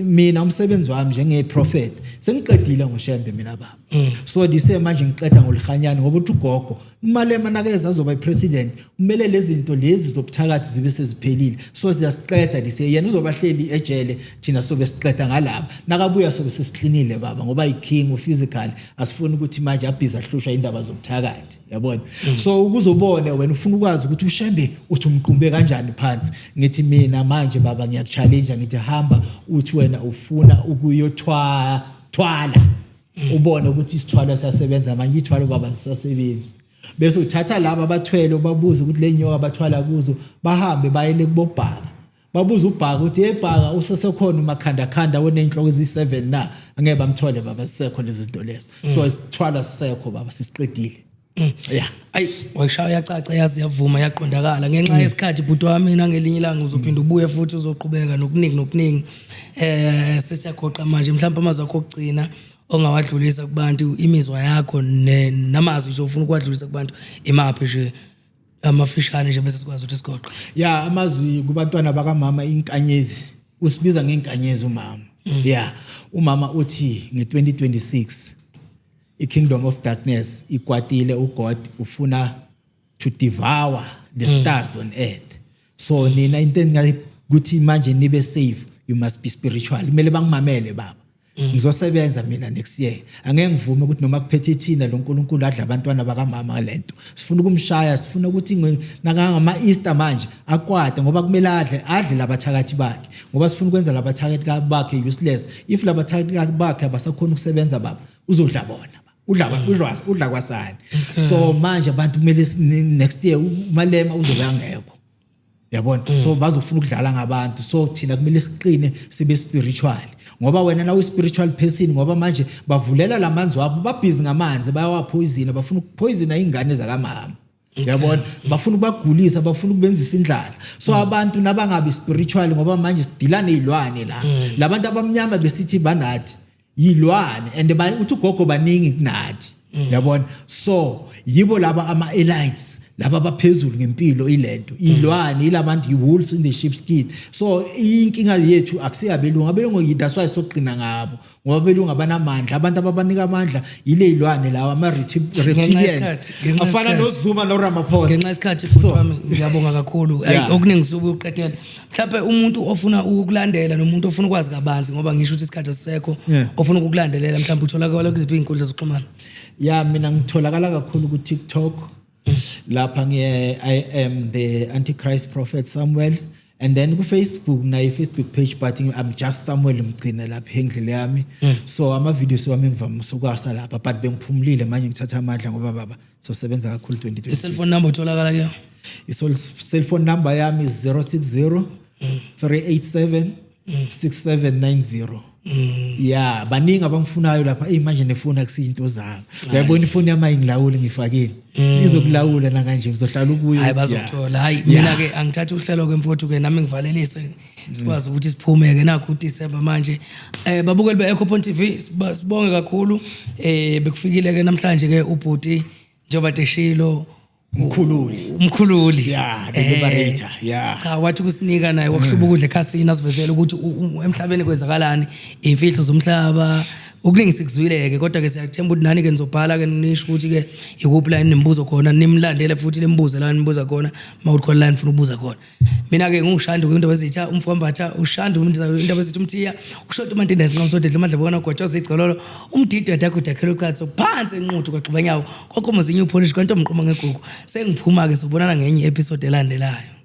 mina umsebenzi wami njenge-prophet sengiqedile ngoShembe mina baba. So dise manje ngiqeda ngoLihanyane, ngoba uthi ugogo uMalema nakeza azoba i-president, kumele lezi zinto lezi zobuthakathi zibe seziphelile. So siyasiqeda dise, yena uzoba hleli ejele, thina sobe siqeda ngalaba. Nakabuya sobe sesiklinile baba, ngoba i-king physical, asifuni ukuthi manje abhizi ahlushwa indaba zobuthakathi, yabona. So ukuzobone wena ufuna ukwazi ukuthi uShembe uthi umqumbe kanjani phansi, ngithi mina manje baba ngiyakuchallenge, ngithi hamba uthi wena ufuna ukuyothwa thwala, ubone ukuthi isithwalo siyasebenza. Manje ithwalo baba sisasebenzi, bese uthatha laba abathwele ubabuze ukuthi le nyoka abathwala kuzo, bahambe bayele kubobhaka, babuza ubhaka ukuthi, "Hey bhaka, usesekhona umakhandakhanda oney'nhloko eziyi-7 na?" Angeke bamthole baba, sisekho lezi zinto lezo. So isithwalo sisekho baba, sisiqedile, yeah. Ayi, wayishaya yacaca, yazi yavuma, yaqondakala. Ngenxa yesikhathi bhuti wami, nangelinye ilanga uzophinda ubuye futhi uzoqhubeka nokuningi nokuningi. Sesiyagoqa manje, mhlawumbe amazwi akho okugcina ongawadlulisa kubantu, imizwa yakho namazwi nje ofuna ukuwadlulisa kubantu, imaphi nje, amafishane nje, bese sikwazi ukuthi sigoqe. Ya, amazwi kubantwana bakamama inkanyezi, usibiza ngenkanyezi umama. Ya, umama uthi nge-2026 i-kingdom of darkness ikwatile, uGod ufuna to devour the stars on earth. So nina into engakuthi manje nibe safe, you must be spiritual. Kumele bangimamele baba, ngizosebenza mina next year. Angeke ngivume ukuthi noma kuphethe thina lo nkulunkulu adla abantwana bakamama. Lento sifuna ukumshaya, sifuna ukuthi nakangama Easter manje akwate, ngoba kumele adle, adle labathakathi bakhe, ngoba sifuna ukwenza labathakathi bakhe useless. If labathakathi bakhe abasakhona ukusebenza baba, uzodla bona, udla udla udla kwasani. So manje abantu kumele next year uMalema uzobe angekho. Yabona, so bazofuna ukudlala ngabantu. So thina kumele siqine, sibe spiritual, ngoba wena nawe spiritual person, ngoba manje bavulela lamanzi wabo, babhizi ngamanzi, bayawapoison, bafuna ukupoisona ingane zakamama, yabona, bafuna ukubagulisa, bafuna ukubenzisa indlala. So abantu nabangabi spiritual, ngoba manje sidila nezilwane la, labantu abamnyama besithi banathi yilwane, and uthi ugogo baningi kunathi, yabona. So yibo laba ama elites laba abaphezulu ngempilo, ilento ilwane, ilabantu i-wolves in the sheep skin. So inkinga yethu akusiyabelungu, abelungu, that's why soqina ngabo, ngoba abelungu abanamandla. Abantu ababanika amandla yile yilwane lawa, ama-reptilians Ngenxa afana yesikhathi. noZuma noRamaphosa. Ngenxa yesikhathi, bhuti wami, ngiyabonga kakhulu. Ayi, okuningi suke uqedela. Mhlawumbe umuntu ofuna ukukulandela nomuntu ofuna ukwazi kabanzi, ngoba ngisho ukuthi isikhathi asisekho, ofuna ukukulandelela mhlawumbe utholakala kuziphi iy'nkundla zokuxhumana? Ya, mina ngitholakala kakhulu ku-TikTok. Lapha ngiye I am the Antichrist Prophet Samuel, and then ku-Facebook nayo i-Facebook page, but I'm just Samuel Mgcina lapha endlini yami. So ama-videos wami ngivamise ukwasa lapha, but bengiphumulile, manje ngithatha amandla ngoba baba sosebenza kakhulu 2026. I-cellphone number utholakala kuyo? I-cellphone number yami is 060 387 6790. Ya, baningi abamfunayo lapha. Eyi, manje nefoni akusiyinto zami, uyabona, ifoni yami ayingilawuli, ngifakile, izokulawula nakanje uzohlala ukuyo. Hayi, uthi, ya. bazokuthola. Hayi, mina-ke angithathe uhlelo-ke, mfowethu-ke, nami ngivalelise, sikwazi ukuthi siphume-ke nakho uDisemba manje. Babukeli be-Ecophone TV, sibonge kakhulu. Bekufikile-ke namhlanje-ke ubhuti, njengoba deshilo. Umkhululi. Umkhululi. Yeah, the liberator, yeah. Cha, wathi kusinika naye wakuhluba ukudla ekhasini, asivezele ukuthi emhlabeni kwenzakalani, iy'mfihlo zomhlaba. Okuningi sikuzwile-ke, kodwa-ke siyakuthemba ukuthi nani-ke nizobhala-ke nisho ukuthi-ke ikuphi la enimbuzo khona, nimlandele futhi nimbuze la nibuza khona, uma kuthi khona la nifuna ukubuza khona. Mina-ke nginguShandu kwindaba ezitha, umfowambatha uShandu indaba ezithi umthiya ushota umantinda isinqamsodedla umadlebona ugwatshoza igcololo umdido yadagudakhela uqatho phansi enquthu kwagxibanyawo kwakomozinye upholishi kwantomqoma ngegugu. Sengiphuma-ke, sobonana ngenye i-episode elandelayo.